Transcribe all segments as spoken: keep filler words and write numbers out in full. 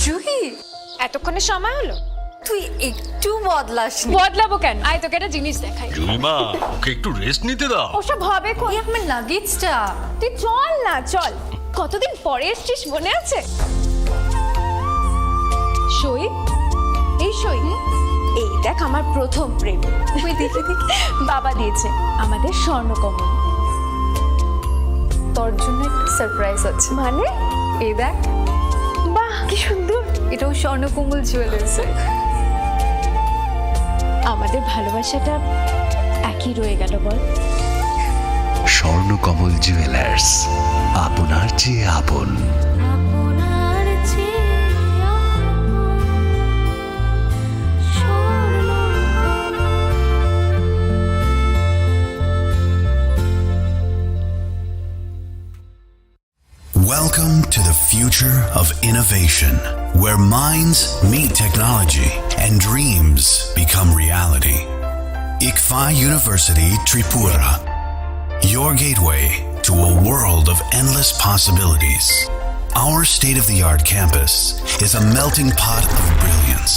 জুহি, এতক্ষণে সময় হলো? তুই একটু বদলাসনি। বদলাবো কেন? আয়, তোকে একটা জিনিস দেখাই। জুইমা, ওকে একটু রেস্ট নিতে দাও। ওসব হবে কই? এই আমার লাগেজটা। তুই চল না, চল। কতদিন পরে এসছিস, মনে আছে? সই, এই সই। এই দেখ, আমার প্রথম প্রেম। ওই দেখি, দেখি। বাবা দিয়েছে আমাদের স্বর্ণকমল। তোর জন্য একটা সারপ্রাইজ আছে। মানে? এই দেখ। বাহ, কি সুন্দর। এটাও স্বর্ণকমল জুয়েলার্স। আমাদের ভালোবাসাটা একই রয়ে গেল, বল? স্বর্ণকমল জুয়েলার্স, আপনার চেয়ে আপন। আপনার চেয়ে আপন। Welcome to the future of innovation, where minds meet technology and dreams become reality. ICFAI University Tripura, your gateway to a world of endless possibilities. Our state-of-the-art campus is a melting pot of brilliance,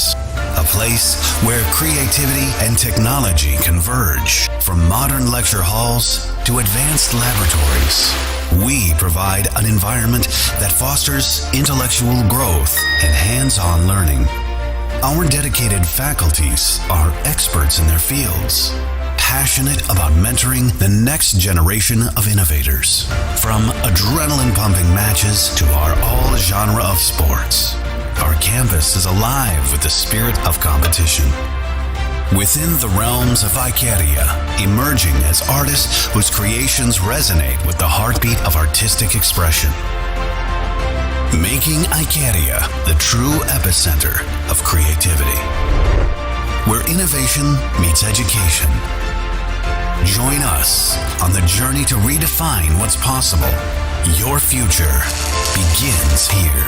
a place where creativity and technology converge. From modern lecture halls to advanced laboratories, we provide an environment that fosters intellectual growth and hands-on learning. Our dedicated faculties are experts in their fields, passionate about mentoring the next generation of innovators. From adrenaline-pumping matches to our all genre of sports, our campus is alive with the spirit of competition. Within the realms of Icaria, emerging as artists whose creations resonate with the heartbeat of artistic expression. Making Icaria the true epicenter of creativity, where innovation meets education. Join us on the journey to redefine what's possible. Your future begins here.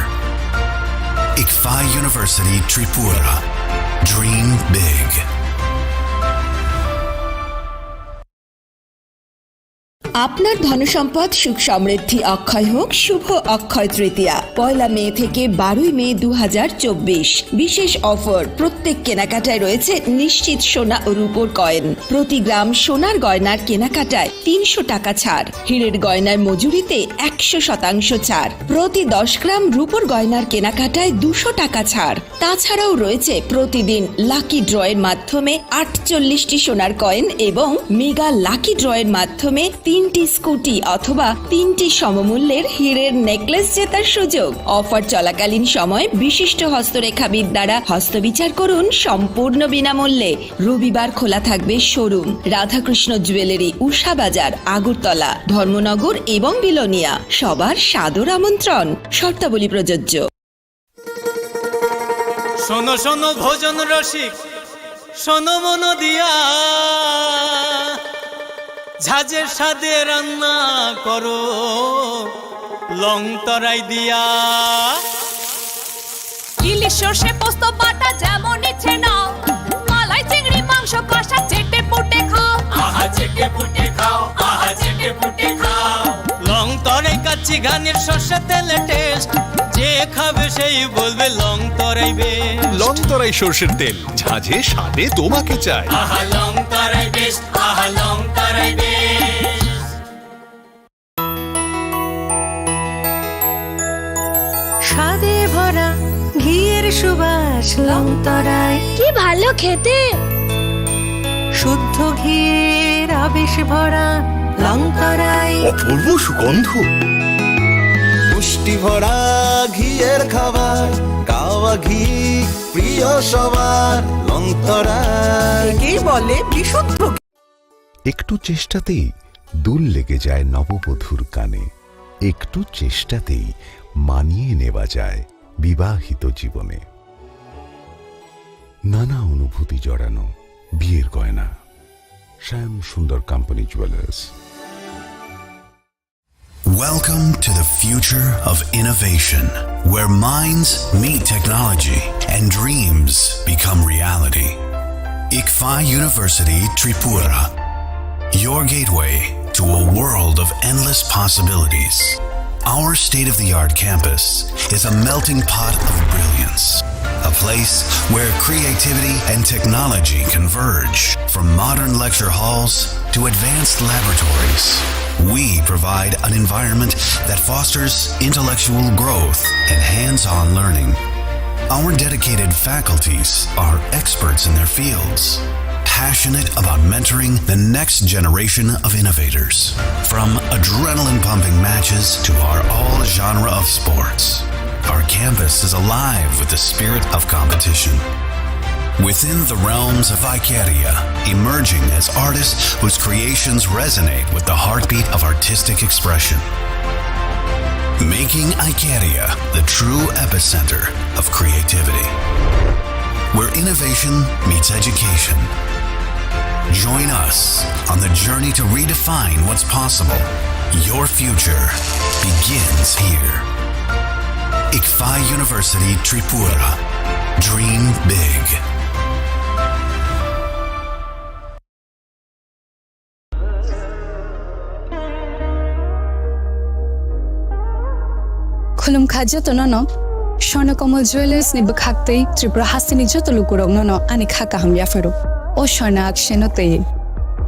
ICFAI University Tripura. Dream big. আপনার ধনসম্পদ সুখ সমৃদ্ধি অক্ষয় হোক শুভ অক্ষয় তৃতীয়া। পয়লা মে থেকে বারোই মে দু হাজার চব্বিশ। বিশেষ অফার, প্রত্যেক কেনাকাটায় রয়েছে নিশ্চিত সোনা ও রূপোর কয়েন। প্রতি গ্রাম সোনার গয়নার কেনাকাটায় তিনশো টাকা ছাড়, হীরের গয়নার মজুরিতে একশো শতাংশ ছাড়, প্রতি দশ গ্রাম রূপোর গয়নার কেনাকাটায় দুশো টাকা ছাড়। তাছাড়াও রয়েছে প্রতিদিন লাকি ড্রয়ের মাধ্যমে আটচল্লিশটি সোনার কয়েন এবং মেগা লাকি ড্রয়ের মাধ্যমে তিনটি স্কুটি অথবা তিনটি সমমূল্যের হীরের নেকলেস জেতার সুযোগ। অফার চলাকালীন সময় বিশিষ্ট হস্তরেখাবিদ দ্বারা হস্তবিচার করুন সম্পূর্ণ বিনামূল্যে। রবিবার খোলা থাকবে শোরুম। রাধাকৃষ্ণ জুয়েলারি, উষা বাজার, আগরতলা, ধর্মনগর এবং বিলোনিয়া। সবার সাদর আমন্ত্রণ। শর্তাবলী প্রযোজ্য। শোনো শোনো ভোজন রসিক, শোনো মন দিয়া, ঝাঁঝের স্বাদে রান্না করো লং তরাই দিয়া। ইলিশ সর্ষে পোস্ত বাটা যেমন ইচ্ছে নাও, মালাই চিংড়ি মাংস কষা চেটে পুটে খাও। আহা চেটে পুটে খাও, আহা চেটে পুটে খাও। লং তরাই কাচ্চি ঘানির সর্ষে তেলে টেস্ট, যে খাবে সেই বলবে long Tarai best. Long Tarai সর্ষের তেল, ঝাঁঝে স্বাদে তোমাকে চাই। আহা লং তরাই বেস্ট, আহা লং তরাই বেস্ট। স্বাদে ভরা ঘিয়ের সুবাস লং তরাই। কি ভালো খেতে। শুদ্ধ ঘিয়ের আবেশ ভরা লং তরাই। অপূর্ব সুগন্ধ। পুষ্টি ভরা ঘিয়ের খাবার, কাওয়া ঘি প্রিয় সবার, লং তরাই। একেই বলে বিশুদ্ধ। একটু চেষ্টাতেই দুল লেগে যায় নববধূর কানে। একটু চেষ্টাতেই মানিয়ে নেওয়া যায় বিবাহিত জীবনে। নানা অনুভূতি জড়ানো বিয়ের গয়না। শ্যাম সুন্দর company jewellers. Welcome to the future of innovation, where minds meet technology and dreams become reality. ICFAI University Tripura, your gateway to a world of endless possibilities. Our state of the art campus is a melting pot of brilliance, a place where creativity and technology converge. From modern lecture halls to advanced laboratories, we provide an environment that fosters intellectual growth and hands on learning. Our dedicated faculties are experts in their fields, passionate about mentoring the next generation of innovators. From adrenaline pumping matches to our all genre of sports, our campus is alive with the spirit of competition. Within the realms of Icaria, emerging as artists whose creations resonate with the heartbeat of artistic expression. Making Icaria the true epicenter of creativity, where innovation meets education. Join us on the journey to redefine what's possible. Your future begins here. Ikfa University Tripura. Dream big. Khulumkha jotono no, Swarna Kamal Jewellers ni bwkhak tei Tripura hasteni joto lukurokno no ani kha kaham yapharo. O Swarna Akshen no tei.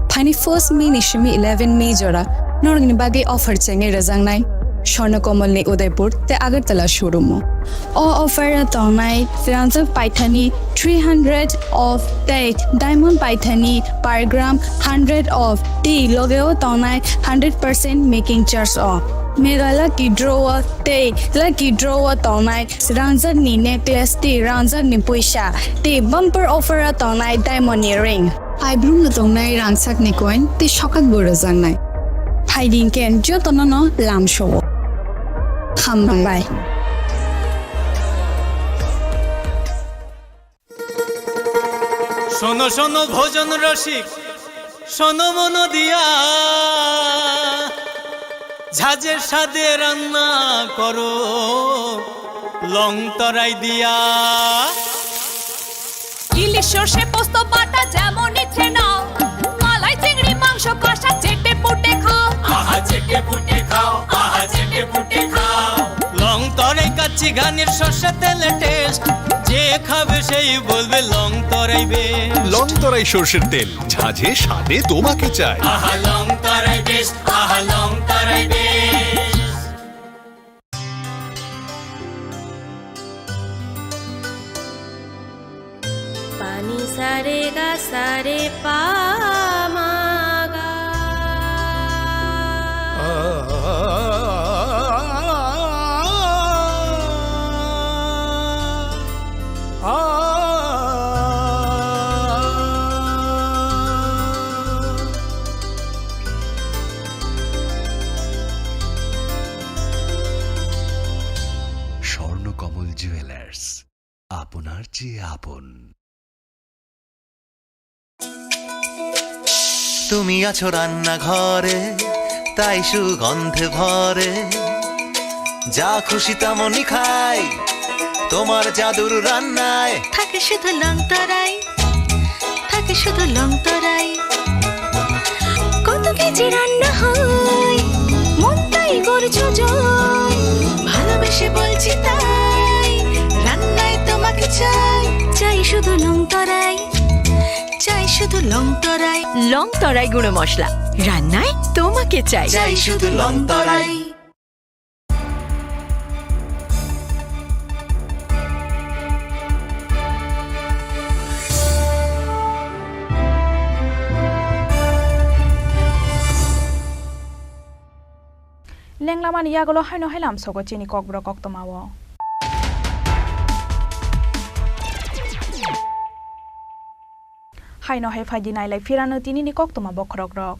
Phaini first May ni simi eleven May jora norokni bagwi offer chengwi rwjaknai Swarna Kamal ni Udaipur tei Agartala showroom o. O offer o tongnai rangjak paithani three hundred off tei diamond paithani per gram hundred off tei loge o tongnai hundred percent making charge o. Mega lucky draw o tei lucky draw o tongnai rangjak ni necklace tei rangjak ni puisa tei bumper offer o tongnai diamond ni ring. Paibrumno tongnai rangchakni coin tei sokakbo rwjaknai. Phaidi hinkhe jotono no lamsao. Hambai. শোনো শোনো ভোজন রসিক, শোনো মন দিয়া, ঝাঁঝে স্বাদে রান্না করো, লং তরাই দিয়া। ইলিশ সর্ষে পোস্ত বাটা যেমন ইচ্ছে নাও, মালাই চিংড়ি মাংস কষা চেটে পুটে খাও। আহা চেটে পুটে খাও, আহা চেটে পুটে খাও। লং তরাই কাচ্চি ঘানির সর্ষে তেলে টেস্ট, যে খাবে সেই বলবে long Tarai best. Long Tarai সর্ষের তেল, ঝাঁঝে স্বাদে তোমাকে চাই। আহা লং তরাই বেস্ট, আহা long Tarai best. Pani sare ga sare pa ma ga. Swarnakamal jewellers, আপনার চেয়ে আপন। তুমি আছো রান্নাঘরে, তাই সুগন্ধে ভরে। যা খুশি তেমনই খাই, তোমার জাদুর রান্নায়। থাকে শুধু লং তরাই, থাকে শুধু লং তরাই। কত কেজি রান্না হয়, মনটাই করছো জয়। ভালোবেসে বলছি তাই, রান্নায় তোমাকে চাই, চাই শুধু লং তরাই। চাই শুধু লং তরাই। লং তরাই গুঁড়ো মশলা, রান্নায় তোমাকে চাই। চাই শুধু লং তরাই। Lenglamani yagulo haino hai lamsogo chini kokborok koktwmao. Haino hai phaidi nailai phirano tinini koktwma bokhorokrok.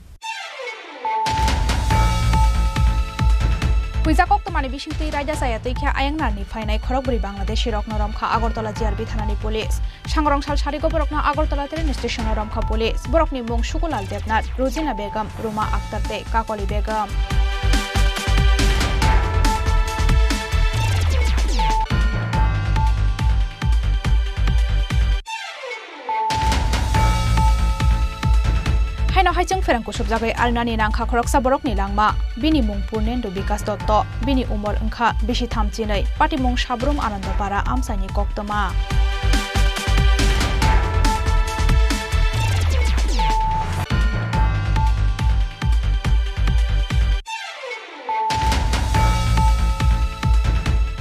Puija koktwmani bisingtwi raida chaya twi khe ayang narni phainai khorokbrwi Bangladeshirokno romkha Agartala G R B thanani police. Sangrong sal sarigo borokno Agartala train station-o romkha police. Borokni mung Sukulal Debnath, Rujina Begum, Ruma Akhtar tei Kakoli Begum. Hai chwng pherang kusubjagwi alnani nangkha khoroksa borokni langma. Bini mung Purnendu Bikas Dotto, bini umor wngkha bisi thamchinwi, patimung Sabrum Anandopara amchaini koktwma.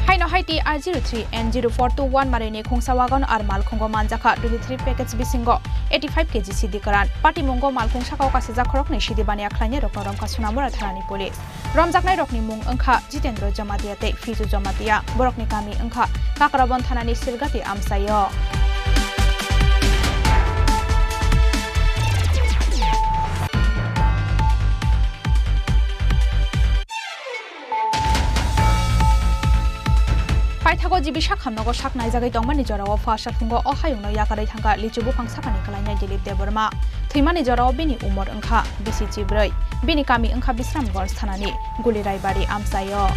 Haino hai T R zero three N zero four two one marini khungsa wagon ar malkhungo manjakha twenty three package bisingo eighty five K G sidi kwran. Patimungo malkhung sakao kasijak khoroknwi sidi baniya khlainai rokno romkha Sonamura thanani police. Romjaknai rokni mung wngkha Jitendra Jamatia tei Fizu Jamatia. Borokni kami wngkha Kakrabon thanani Silgati amchaio. Paithago G B Sakham nogo sak naijagwi tongmani jorao pha salphungo o hayungno yakarwi thangkha lichu buphang sakani kwlainai Dilip Debbarma. Thwimani jorao bini umor wngkha bisi chibrwi. Bini kami wngkha Bisramganj thanani Guliraibari amchaio.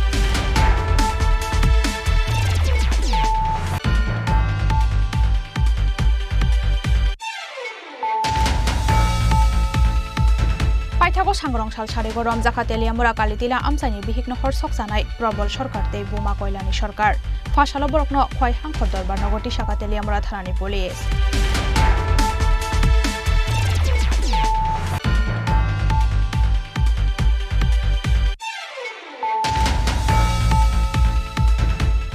Paithago Sangrong sal sarigo romjakha Teliamura Kalitila amchaini bihikno hor sokjanai Probol Sarkar tei Buma Koilani Sarkar. Pha salo borokno Khwai Hangkhor Dorbar nogo tisakha Teliamura thanani police.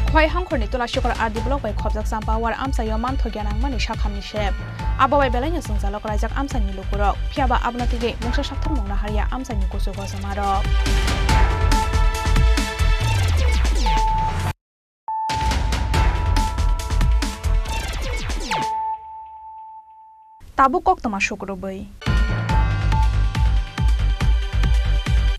Khwai Hangkhorni Tulashikor R D block bai khobjak Champawar amchaio manthokya nangmani sakhamni sep. Abo bai belaino jwngjalo kwlaijak amchaini lukurok. Phiyaba abono twiwi mungsa saktharmung naharya amchaini kuchugo jomarok. Tabuk koktwma sukrubwi.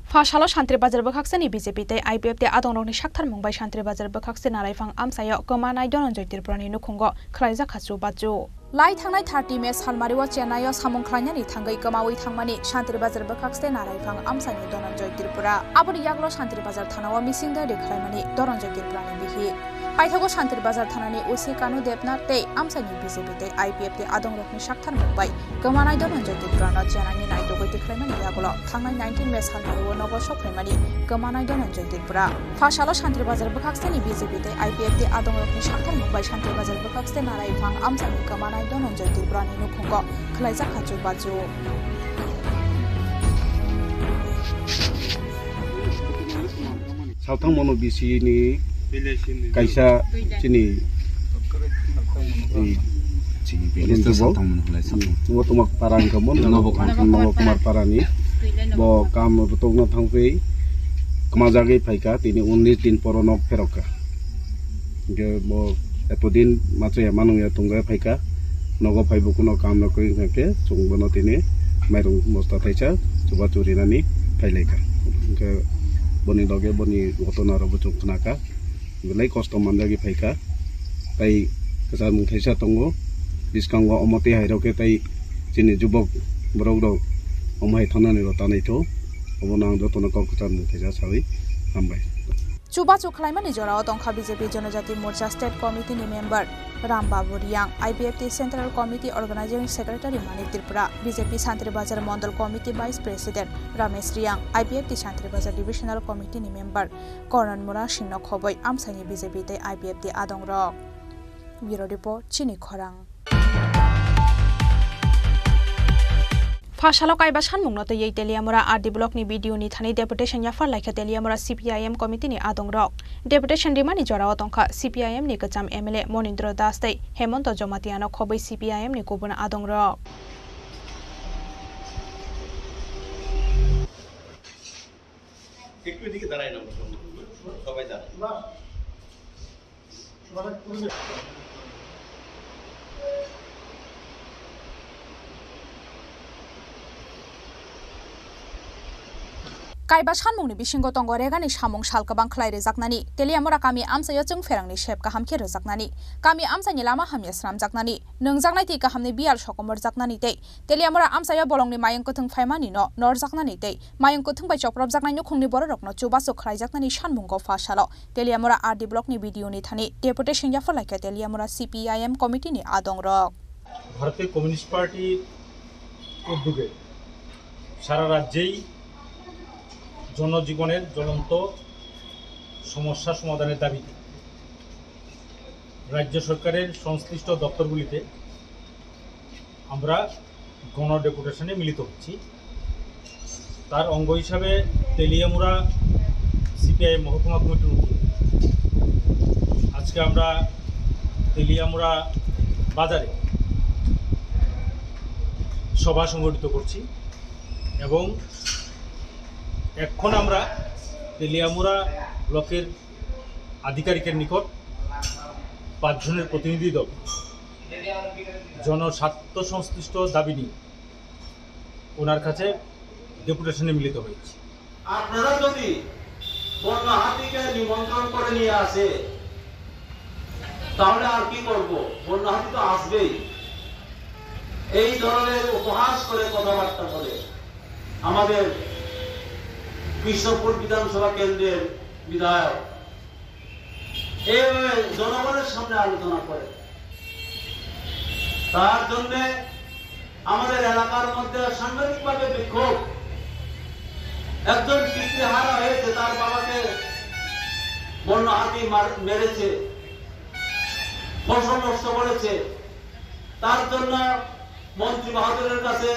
Pha salo Santri Bazar bwkhaksani B J P tei I P F T adongrokni saktharmung bai Santri Bazar bwkhakse Naraifang amchaio kwmanai Dhananjoy Tripurani nukhungo khwlaijakha chubachu. Lai thangnai thirty May salmario Chennai-o samung khlainani thangwi kwmawi thangmani Santri Bazar bwkhakste Naraifang amchaini Dhananjoy Tripura. Aboni yagulo Santri Bazar thanao mising daily khlaimani Dhananjoy Tripurani bihik. Paithago Santri Bazar thanani O C Kanu Debnath tei amchaini B J P tei I P F T adongrokni saktharmung bai kwmanai Dhananjoy Tripurano Chennai-ni naitugwi tikhlaimani yagulo thangnai nineteen May salmario nogo sokphaimani kwmanai Dhananjoy Tripura. Pha salo Santri Bazar bwkhaksani B J P tei I P F T adongrokni saktharmung bai Santri Bazar bwkhakste Naraifang amchaini kwmanai Dhananjoy Tripurani nukhungo khwlaijakha chubachu. Salthangmano B C ni kaisa chini, i, Minister jubok. Salthangmano khlai salthang. Nabo Kumar para hwnkha mo, Nabo Kumar. Nabo Kumar para ni. Bo kam rwtokno thangwi kwmajagwi phaikha, tini unnish din poro nok pherokha. Hwnkhe bo etodin machaya manungya tongwi phaikha, nogo phaibo kuno kam no kwrwi hwnkhe chwng bono tini mairung bosta thaisa chubachu rinani phailaikha. Hwnkhe boni loge boni ghotona rokbo chwng khnakha, belai kosto manjagwi phaikha. Tai kwchar mung thaisa tongo, bwskango omo tei hairok khe tai chini jubok borok rok omo hai thangnani rok ta naitho, obono ang jotono kok kwchar mung thaisa sawi hambai. Chubachu khlaimani jorao tongkha B J P Jonojati Morcha State Committee ni member Ram Babu Riang, I P F T Central Committee Organizing Secretary Manik Tripura, B J P Santri Bazar Mondol Committee Vice President Ramesh Riang, I P F T Santri Bazar Divisional Committee ni member Koron Murang Singh no khoboi amchaini B J P tei I P F T adongrok. Bureau Report, Chini Khorang. Pha salo kaiba sanmungno twiwi Teliamura R D block ni B D O ni thani deputation yaphar laikha Teliamura C P I M committee ni adongrok. Deputation rimani jorao tongkha C P I M ni kwcham M L A Monindra Das tei Hemanta Jamatia no khobwi C P I M ni kubun adongrok. একটু এদিকে দাঁড়াই না, সবাই দাঁড়াই। Kaiba sanmungni bisingo tongo regani samung sal kwbang khlai rwjaknani, Teliamura kami amchaio chwng pherangni sep kaham khe rwjaknani, kami amchaini lama hamya swnamjaknani, nwngjaknai twi kahamni biyal sokomorjaknani tei Teliamura amchaio bolongni mayung kwthwng phaimani no norjaknani tei mayung kwthwng bai chopropjaknai nukhungni bororokno chubachu khlaijaknani sanmungo pha salo Teliamura R D block ni B D O ni thani deputation yaphar laikha Teliamura C P I M committee ni adongrok. ভারতীয় কমিউনিস্ট পার্টির উদ্যোগে সারা রাজ্যেই জনজীবনের জ্বলন্ত সমস্যা সমাধানের দাবিতে রাজ্য সরকারের সংশ্লিষ্ট দপ্তরগুলিতে আমরা গণ ডেপুটেশনে মিলিত হচ্ছি। তার অঙ্গ হিসাবে তেলিয়ামুড়া সিপিআই মহকুমা কমিটির উদ্যোগে আজকে আমরা তেলিয়ামুড়া বাজারে সভা সংগঠিত করছি এবং এখন আমরা তেলিয়ামুড়া ব্লকের আধিকারিকের নিকট পাঁচজনের প্রতিনিধি দল জনস্বার্থ সংশ্লিষ্ট দাবি নিয়ে ওনার কাছে ডেপুটেশনে মিলিত হয়েছি। আপনারা যদি বন্য হাতিকে নিমন্ত্রণ করে নিয়ে আসে, তাহলে আর কি করব? বন্য হাতি তো আসবেই। এই ধরনের উপহাস করে কথাবার্তা বলে আমাদের কৃষ্ণপুর বিধানসভা কেন্দ্রের বিধায়ক এইভাবে জনগণের সামনে আলোচনা করে। তার জন্যে আমাদের এলাকার মধ্যে সাংঘাতিকভাবে বিক্ষোভ। একজন পিতৃহারা হয়েছে, তার বাবাকে বন্য হাতি মার-, মেরেছে, ফসল নষ্ট করেছে। তার জন্য মন্ত্রী মহোদয়ের কাছে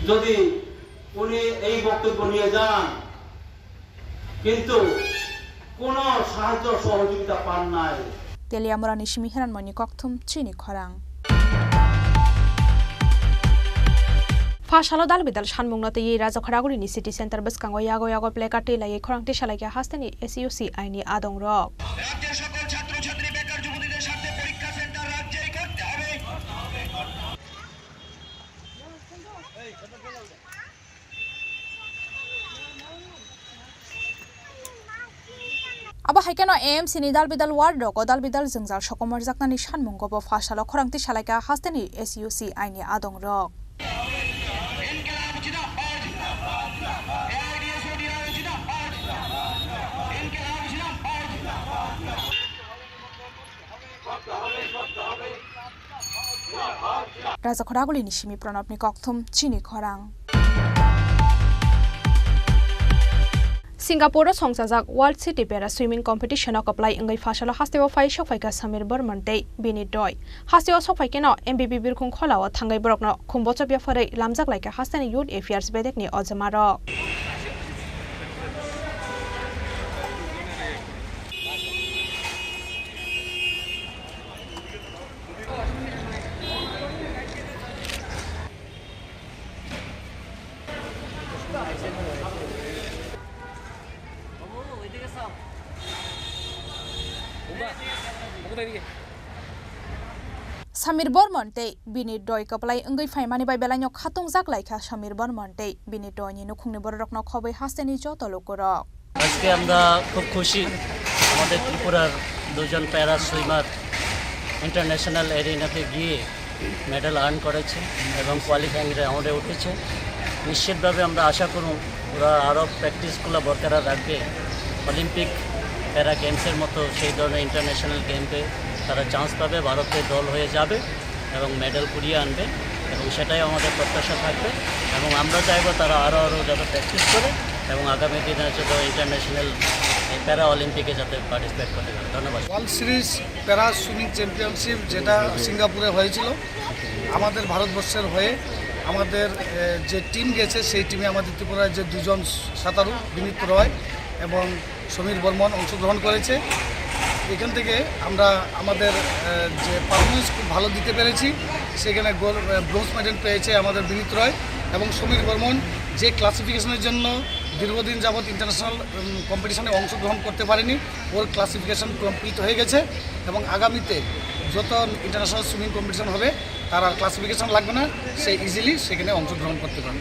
যদি উনি এই বক্তব্য নিয়ে যান, কিন্তু কোনো সাহায্য সহযোগিতা পান নাই। Teliamura ni simi Hiranmoni Kokthum, Chini Khorang. Pha salo dal bidal sanmungno twiwi Rajakhoraguli ni city center bwskango yago yago placard twi laiwi khorang tisa laikha hasteni S U C I ni adongrok. রাজ্যের সকল ছাত্রছাত্রী বেকার যুবতীদের স্বার্থে পরীক্ষা সেন্টার রাজ্যেই করতে হবে। Abo hai kheno A M C ni dal bidal ward rogo dal bidal jwngjal sokomorjaknani sanmungo bo pha salo khorang tisa laikha hasteni S U C I ni adongrok. Rajakhoraguli ni simi Pranabni Kokthum, Chini Khorang. Singapore o songchajak World City Para Swimming Competition o kwplai wngwi pha salo hasteo phai sokphaikha Samir Barman tei bini doi. Hasteo sokphai kheno M B B birkhung kholao thangwi borokno khumbochop yapharwi lamjak laikha hasteni Youth Affairs bedekni ojomarok. Samir Barman tei bini doi kwplai wngwi phaimani bai belaino khatungjak laikha Samir Barman tei bini doini nukhungni bororokno khobwi hasteni joto lukurok. আজকে আমরা খুব খুশি, আমাদের ত্রিপুরার দুজন প্যারা swimmer international এরিনাতে গিয়ে মেডেল আর্ন করেছে এবং কোয়ালিফাইং রাউন্ডে উঠেছে। নিশ্চিতভাবে আমরা আশা করুন ওরা আরও প্র্যাকটিসগুলো বরকরার রাখবে। অলিম্পিক প্যারা গেমসের মতো সেই ধরনের ইন্টারন্যাশনাল গেমসে তারা চান্স পাবে, ভারতের দল হয়ে যাবে এবং মেডেল কুড়িয়ে আনবে এবং সেটাই আমাদের প্রত্যাশা থাকবে। এবং আমরা চাইবো তারা আরও আরও যাতে প্র্যাকটিস করে এবং আগামী দিনে যাতে ইন্টারন্যাশনাল প্যারা অলিম্পিকে যাতে পার্টিসিপেট করতে পারে। ধন্যবাদ। ওয়ার্ল্ড সিরিজ প্যারা সুইমিং চ্যাম্পিয়নশিপ যেটা সিঙ্গাপুরে হয়েছিল, আমাদের ভারতবর্ষের হয়ে আমাদের, এ, যে টিম গেছে, সেই টিমে আমাদের ত্রিপুরার যে দুজন সাঁতারু, বিনীত রয় এবং সমীর বর্মন অংশগ্রহণ করেছে। এখান থেকে আমরা আমাদের, এ, যে পারফরমেন্স খুব ভালো দিতে পেরেছি, সেখানে গোল্ড, এ, ব্রোঞ্জ মেডেল পেয়েছে আমাদের বিনীত রয় এবং সমীর বর্মন, যে ক্লাসিফিকেশনের জন্য দীর্ঘদিন যাবৎ ইন্টারন্যাশনাল, উম, কম্পিটিশনে অংশগ্রহণ করতে পারেনি। ওর ক্লাসিফিকেশন কমপ্লিট হয়ে গেছে এবং আগামীতে যত ইন্টারন্যাশনাল সুইমিং কম্পিটিশন হবে, তার আর ক্লাসিফিকেশন লাগবে না, সে ইজিলি সেখানে অংশগ্রহণ করতে পারবে।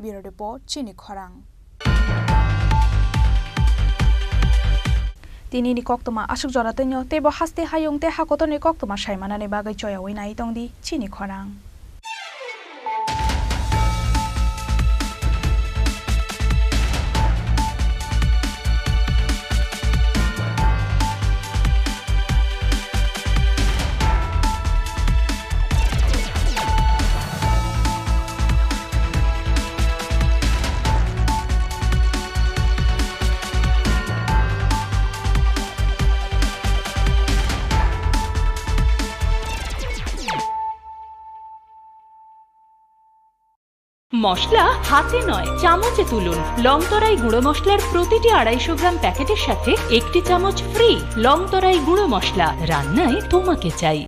Bureau Report, Chini Khorang. Tini ni koktwma aswk jora twino teibo haste hayung tei hakotorni koktwma saimanani bagwi choyaui nai tongdi Chini Khorang. মশলা হাতে নয়, চামচে তুলুন। লংতরাই গুঁড়ো মশলার প্রতিটি আড়াইশো গ্রাম প্যাকেটের সাথে একটি চামচ ফ্রি। লংতরাই গুঁড়ো মশলা, রান্নায় তোমাকে চাই।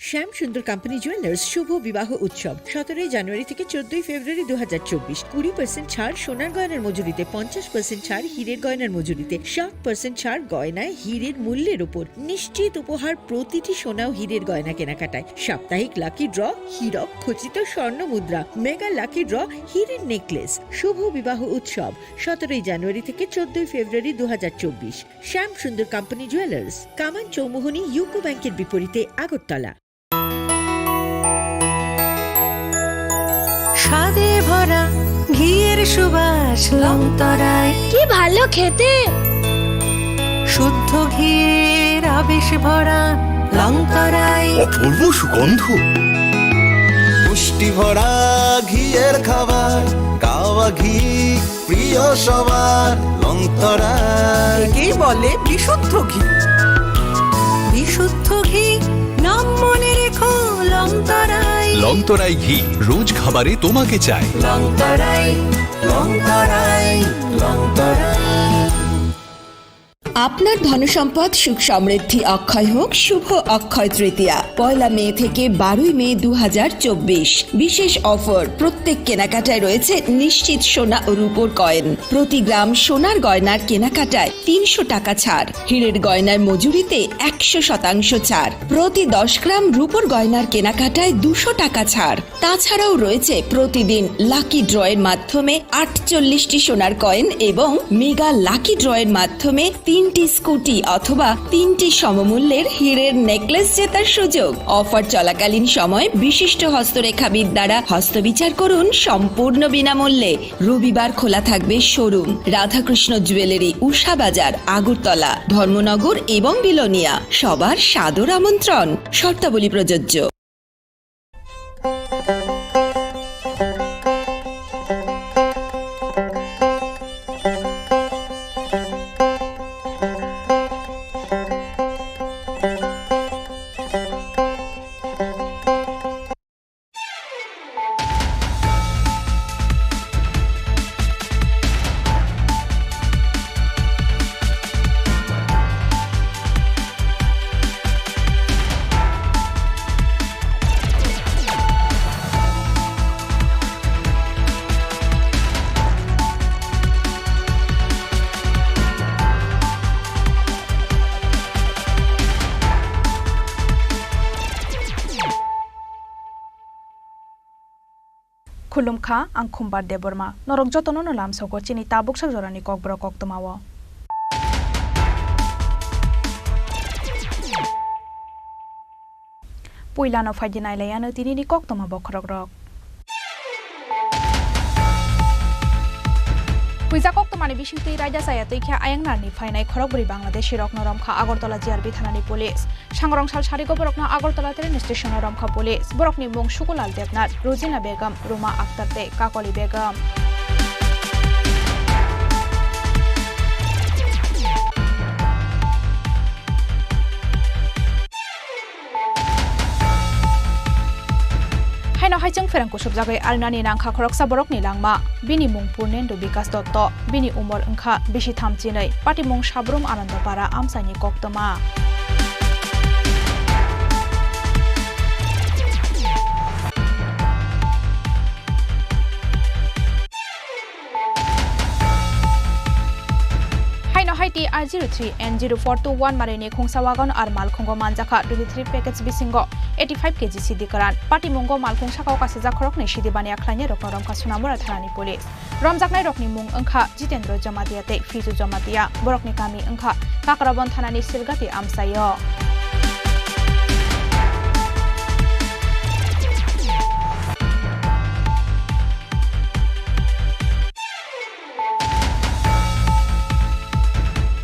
শ্যাম সুন্দর কোম্পানি জুয়েলার্স শুভ বিবাহ উৎসব সতেরোই জানুয়ারি থেকে চোদ্দই ফেব্রুয়ারি দু হাজার চব্বিশ। কুড়ি পার্সেন্ট ছাড় সোনার গয়নার মজুরিতে, পঞ্চাশ পার্সেন্ট ছাড় হীরের গয়নার মজুরিতে, ষাট পার্সেন্ট ছাড় গয়নায় হীরের মূল্যের উপর। নিশ্চিত উপহার প্রতিটি সোনা ও হীরের গয়না কেনাকাটায়। সাপ্তাহিক লাকি ড্র, হীরক খচিত স্বর্ণ মুদ্রা, মেগা লাকি ড্র, হীরের নেকলেস। শুভ বিবাহ উৎসব সতেরোই জানুয়ারি থেকে চোদ্দই ফেব্রুয়ারি দু হাজার চব্বিশ। শ্যাম সুন্দর কোম্পানি জুয়েলার্স, কামান চৌমুহনী ইউকো ব্যাংকের বিপরীতে, আগরতলা। স্বাদে ভরা ঘিয়ের সুবাস লংতরায়। কি ভালো খেতে! শুদ্ধ ঘিয়ের আবেশ ভরা লংতরায়। অপূর্ব সুগন্ধ। পুষ্টি ভরা ঘিয়ের খাবার, কাওয়া ঘি প্রিয় সবার, লংতরায়। একেই বলে বিশুদ্ধ ঘি। বিশুদ্ধ ঘি, নাম মনে রেখো লংতরায়। লংতরাই ঘি, রোজ খাবারে তোমাকে চাই। লংতরায়, লংতরায়, লংতরায়। আপনার ধনসম্পদ সুখ সমৃদ্ধি অক্ষয় হোক শুভ অক্ষয় তৃতীয়া, পয়লা মে থেকে বারোই মে দু হাজার চব্বিশ। বিশেষ অফার, প্রত্যেক কেনাকাটায় রয়েছে নিশ্চিত সোনা ও রূপোর কয়েন। প্রতি গ্রাম সোনার গয়নার কেনাকাটায় তিনশো টাকা ছাড়, হীরের গয়নার মজুরিতে একশো শতাংশ ছাড়, প্রতি দশ গ্রাম রূপোর গয়নার কেনাকাটায় দুশো টাকা ছাড়। তাছাড়াও রয়েছে প্রতিদিন লাকি ড্রয়ের মাধ্যমে আটচল্লিশটি সোনার কয়েন এবং মেগা লাকি ড্রয়ের মাধ্যমে তিনটি স্কুটি অথবা তিনটি সমমূল্যের হীরের নেকলেস জেতার সুযোগ। অফার চলাকালীন সময় বিশিষ্ট হস্তরেখাবিদ দ্বারা হস্তবিচার করুন সম্পূর্ণ বিনামূল্যে। রবিবার খোলা থাকবে শোরুম। রাধাকৃষ্ণ জুয়েলারি, উষা বাজার, আগরতলা, ধর্মনগর এবং বিলোনিয়া। সবার সাদর আমন্ত্রণ। শর্তাবলী প্রযোজ্য। Khulumkha, ang Khumbar Debbarma. Norok jotono no lamsogo chini tabuksa jorani kokborok koktwmao. Puilano phaidi nailaiano tinini koktwma bokhorokrok. Puija koktwmani bisingtwi raida chaya twi khe ayang narni phainai khorokbrwi Bangladeshirokno romkha Agartala G R B thanani police. Sangrong sal sarigo borokno Agartala train station-o romkha police. Borokni mung Sukulal Debnath, Rujina Begum, Ruma Akhtar tei Kakoli Begum. Haino hai chwng pherang kusubjagwi alnani nangkha khoroksa borokni langma. Bini mung Purnendu Bikas Dotto. Bini umor wngkha bisi thamchinwi. Patimung Sabrum Anandopara amchaini koktwma. Haino hai T R zero three N zero four two one marini khungsa wagon ar malkhungo manjakha twenty three package bisingo eighty five K G sidi kwran. Patimungo malkhung sakao kasijak khoroknwi sidi baniya khlainai rokno romkha Sonamura thanani police. Romjaknai rokni mung wngkha Jitendra Jamatia tei Fiju Jamatia. Borokni kami wngkha Kakrabon thanani Silgati amchaio.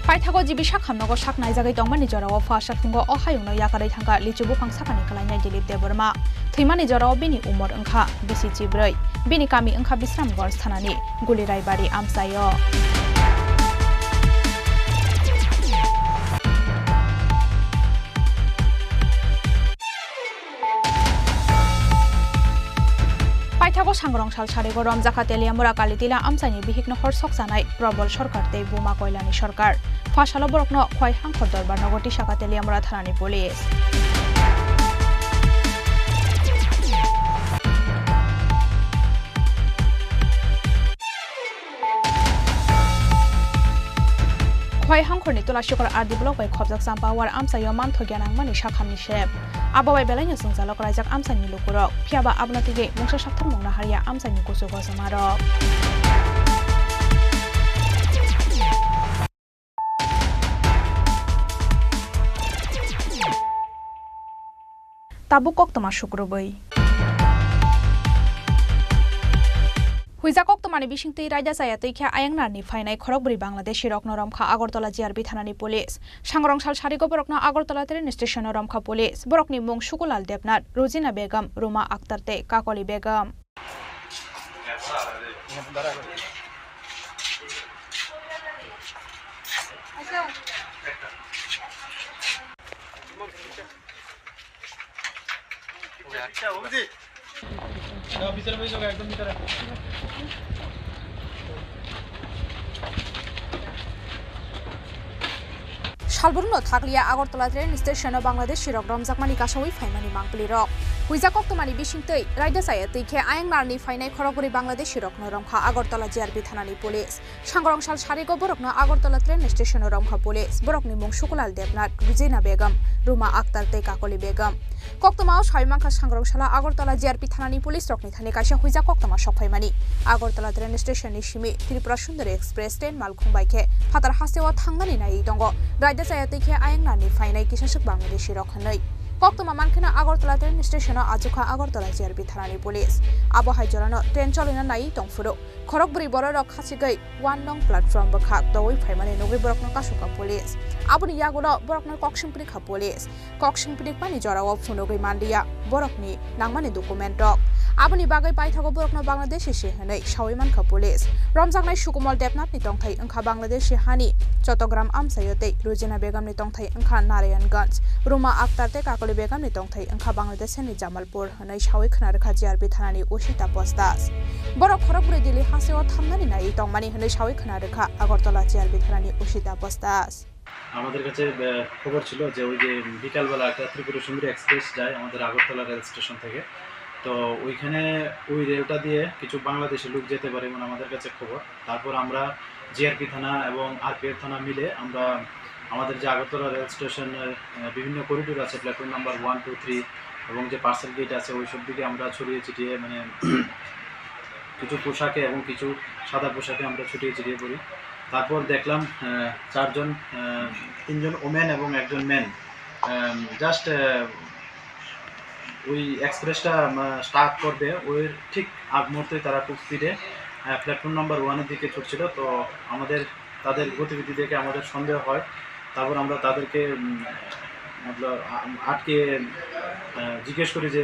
Paithago G B Sakham nogo sak naijagwi tongmani jorao pha saphungo o hayungno yakarwi thangkha lichu buphang sakani kwlainai Dilip Debbarma. Thwimani jorao bini umor wngkha bisi chibrwi. Bini kami wngkha Bisramganj thanani Guliraibari amchaio. Abo sangrong sal sarigo romjakha Teliamura Kalitila amchaini bihikno hor sokchanai Probol Sarkar tei Buma Koilani Sarkar. Phasalo borokno Khwai Hangkhor Dorbar nogo tisakha Teliamura thanani police. Khwai Hangkhorni Tulashikor R D block bai khobjak Champawar amchaio manthokya nangmani sakhamni sep. Abo bai belaino jwngjalo kwlaijak amchaini lukurok. Phiyaba abono twiwi mungsa saktharmung naharya amchaini kuchugo jumarok. Tabuk koktwma sukrubwi. Huijak koktwmani bisingtwi raida chaya twi khe ayang narni phainai khorokbrwi Bangladeshi rokno romkha Agartala G R P thanani police. Sangrong sal sarigo borokno Agartala train station-o romkha police. Borokni mung Sukulal Debnath, Rujina Begum, Ruma Akhtar tei Kakoli Begum. Salbrumno thakliya Agartala train station-o Bangladeshi rok romjakmani kasawi phaimani mangpili rok. Huijak koktwmani bisingtwi raida chaya twi khe ayang narni phainai khorokbrwi Bangladeshi rokno romkha Agartala G R P thanani police. Sangrong sal sarigo borokno Agartala train station-o romkha police. Borokni mung Sukulal Debnath, Rujina Begum, Ruma Akhtar tei Kakoli Begum. Koktwmao sawi mankha sangrong sala Agartala G R P thanani police rokni thani kaisa huijak koktwma sokphaimani. Agartala train station-ni simi Tripura Sundari Express train malkhung bai khe phatar hasteo thangnani naiwi tongo. Raida chaya twi khe ayang narni phainai kisaswk Bangladeshi rok hwnwi. Koktwma mankheno Agartala train station-o achukha Agartala G R P thanani police. Abo hai jorano train cholina naiwi tongphuru. Khorokbrwi bororok khachigwi one nong platform bwkhak doui phaimani nugwi borokno kasukha police. Aboni yagulo borokno koksing phirikha police. Koksing phirikmani jorao phunugwi manliya borokni nangmani document rok. Aboni bagwi paithago borokno Bangladeshi se hwnwi sawi mankha police. Romjaknai Sukumol Debnathni tongthai wngkha Bangladeshi hani Chottogram amchaio tei Rujina Begumni tongthai wngkha Narayanganj. Ruma Akhtar tei Kakoli Begumni tongthai wngkha Bangladeshni Jamalpur hwnwi sawi khna rwkha G R P thanani O C Tapas Das. Borok khorokbrwi Delhi hasteo thamnani naiwi tongmani hwnwi sawi khna rwkha Agartala G R P thanani O C Tapas Das. আমাদের কাছে, আহ, খবর ছিল যে ওই যে বিকালবেলা একটা ত্রিপুরা সুন্দরী এক্সপ্রেস যায় আমাদের আগরতলা রেল স্টেশন থেকে। তো ওইখানে ওই রেলটা দিয়ে কিছু বাংলাদেশি লোক যেতে পারে এমন আমাদের কাছে খবর। তারপর আমরা জি আর পি থানা এবং আর পি এফ থানা মিলে আমরা আমাদের যে আগরতলা রেল স্টেশনের, আহ, বিভিন্ন করিডোর আছে, platform number one, two, three এবং যে পার্সেল গেট আছে, ওইসব দিকে আমরা ছড়িয়ে ছিটিয়ে, মানে, কিছু পোশাকে এবং কিছু সাদা পোশাকে আমরা ছড়িয়ে ছিটিয়ে পড়ি। তারপর দেখলাম, আহ, চারজন, আহ, তিনজন ওমেন এবং একজন ম্যান, আহ, জাস্ট, আহ, ওই এক্সপ্রেসটা, আহ, স্টার্ট করবে, ওই ঠিক আগ মুহূর্তে তারা খুব স্পিডে, আহ, প্ল্যাটফর্ম নাম্বার ওয়ানের দিকে ছুটছিল। তো আমাদের, তাদের গতিবিধি দেখে আমাদের সন্দেহ হয়। তারপর আমরা তাদেরকে, উম, মতলব, আ-, আটকে, আহ, জিজ্ঞেস করি যে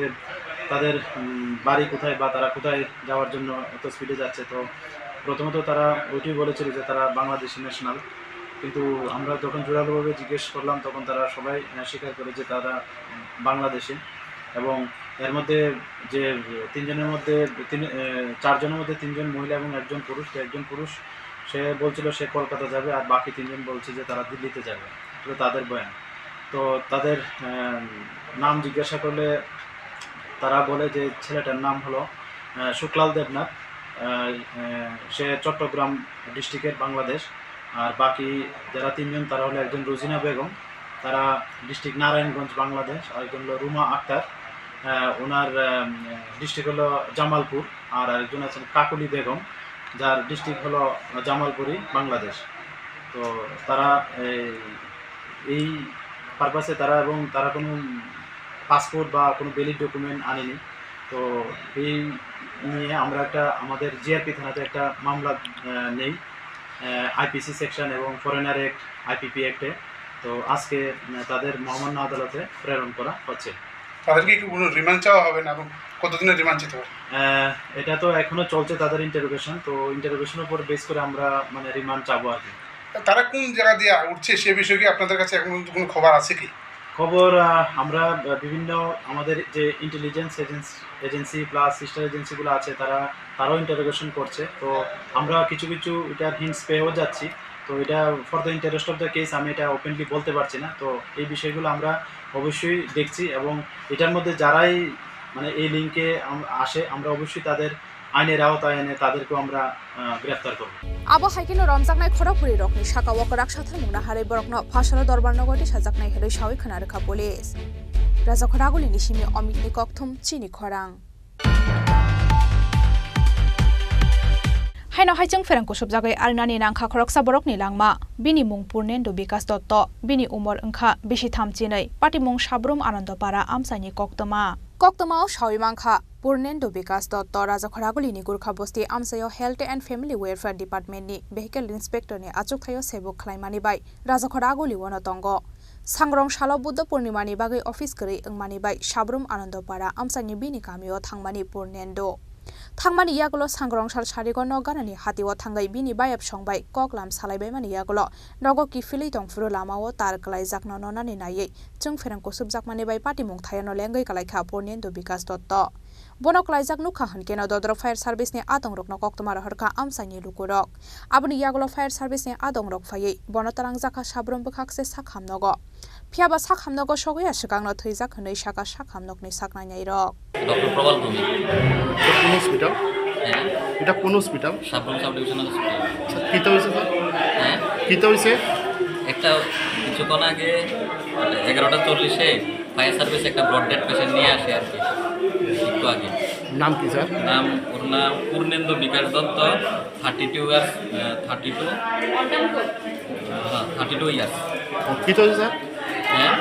তাদের, উম, বাড়ি কোথায় বা তারা কোথায় যাওয়ার জন্য এত স্পিডে যাচ্ছে। তো প্রথমত তারা ওইটাই বলেছিল যে তারা বাংলাদেশি ন্যাশনাল, কিন্তু আমরা যখন জোরালোভাবে জিজ্ঞেস করলাম তখন তারা সবাই, আহ, স্বীকার করে যে তারা, উম, বাংলাদেশি। এবং এর মধ্যে যে তিনজনের মধ্যে তিন, আহ, চারজনের মধ্যে তিনজন মহিলা এবং একজন পুরুষ। তো একজন পুরুষ সে বলছিল সে কলকাতা যাবে, আর বাকি তিনজন বলছে যে তারা দিল্লিতে যাবে। এটা তাদের বয়ান। তো তাদের, আহ, নাম জিজ্ঞাসা করলে তারা বলে যে ছেলেটার নাম হলো, আহ, শুক্লাল দেবনাথ। আহ, আহ, সে চট্টগ্রাম ডিস্ট্রিক্টের, বাংলাদেশ। আর বাকি যারা তিনজন, তারা হলো একজন রোজিনা বেগম, তারা ডিস্ট্রিক্ট নারায়ণগঞ্জ, বাংলাদেশ। আরেকজন হলো রুমা আক্তার, আহ, ওনার, আহ, ডিস্ট্রিক্ট হলো জামালপুর। আর আরেকজন আছেন কাকুলি বেগম, যার ডিস্ট্রিক্ট হলো জামালপুরি, বাংলাদেশ। তো তারা এই, এই পারপাসে তারা, এবং তারা কোনো পাসপোর্ট বা কোনো ভ্যালিড ডকুমেন্ট আনেনি। তো এই নিয়ে আমরা একটা, আমাদের জি আর পি থানাতে একটা মামলা, আহ, নেই, আহ, আই পি সি সেকশন এবং foreigner act, I P P অ্যাক্টে। তো আজকে, আহ, তাদের মহামান্য আদালতে প্রেরণ করা হচ্ছে। তাদেরকে কি কোনো রিমান্ড চাওয়া হবে না এবং কতদিনের রিমান্ড চেতে পারে? আহ, এটা তো এখনো চলছে তাদের ইন্টারোগেশন, তো ইন্টারোগেশনের উপর বেস করে আমরা, মানে, রিমান্ড চাবো আর কি। তারা কোন জায়গা দিয়ে উঠছে সে বিষয়ে কি আপনাদের কাছে এখন পর্যন্ত কোনো খবর আছে কি? খবর, আহ, আমরা, আহ, বিভিন্ন আমাদের যে intelligence agents-, agency plus sister এজেন্সিগুলো আছে, তারা, তারাও ইন্টারোগেশন করছে। তো আমরা কিছু কিছু এটার হিন্টস পেয়েও যাচ্ছি। তো এটা for the interest of the case আমি এটা ওপেনলি বলতে পারছি না। তো এই বিষয়গুলো আমরা অবশ্যই দেখছি এবং এটার মধ্যে যারাই মানে এই লিঙ্কে আম-, আসে, আমরা অবশ্যই তাদের আইনের আওতায় এনে তাদেরকেও আমরা, আহ, গ্রেফতার করব। Abo hai kheno romjaknai khorokbwrwi rokni saka o kwrak sathar mungna harwi borokno Pharsalo Dorbar nogo tisajaknai hinwi sawi khna rwkha police. Rajakhor Agulini simi Omitni kokthum chini khorang. Haino hai chwng pherang kusubjagwi arinani nangkha khoroksa borokni langma. Bini mung Purnendu Bikas Dotto, bini umor wngkha bisi tham chinwi, patimung Sabrum Anandopara amchaini koktwma. Koktwmao sawi mankha, Purnendu Bikas Dotto Rajakhor Agulini Gurkha Bosti amchaio Health and Family Welfare Department ni Vehicle Inspector ni achukthai o sebuk khlaimani bai Rajakhor Aguli o no tongo. Sangrong salo Buddha Purnima ni bagwi office kwrwi wngmani bai Sabrum Anandopara amchaini bini kami o thangmani Purnendu. Thangmani yagulo Sangrong sal sarigo nok ganani hati o thangwi bini bayap song bai kok lam salai baimani yagulo nogo kiphilwi tongphuru lama o tar kwlaijak no nonani naiwi chwng pherang kusubjakmani bai patimung thai o no lengwi kwlaikha Purnendu Bikas Dotto. Bono kwlaijak nukha hwnkhe no Dodro Fire Service ni adongrokno koktwma rohorkha amchaini lukurok. Aboni yagulo Fire Service ni adongrok phaiwi bono twlangjakha Sabrum bwkhakse sak hamnogo. Phiyaba sak hamnogo sogwi ya swkangno thwijak hwnwi sakha sak hamnokni sak nainairok. Doctor Prabal Bhowmik. এটা কোন hospital? হ্যাঁ। এটা কোন hospital? Sabroom sub divisional hospital. আচ্ছা, কিতা হয়েছে স্যার? হ্যাঁ? কিতা হয়েছে? একটা কিছুক্ষণ আগে, মানে, এগারোটা চল্লিশে ফায়ার সার্ভিস একটা ব্রড ডেড পেশেন্ট নিয়ে আসে আর কি, একটু আগে। নাম কি স্যার? নাম, ওর নাম পূর্ণেন্দু বিকাশ দত্ত, থার্টি টু ইয়ার্স, আহ, থার্টি টু, হ্যাঁ, থার্টি টু ইয়ার্স। ও, কি হয়েছে স্যার? হ্যাঁ?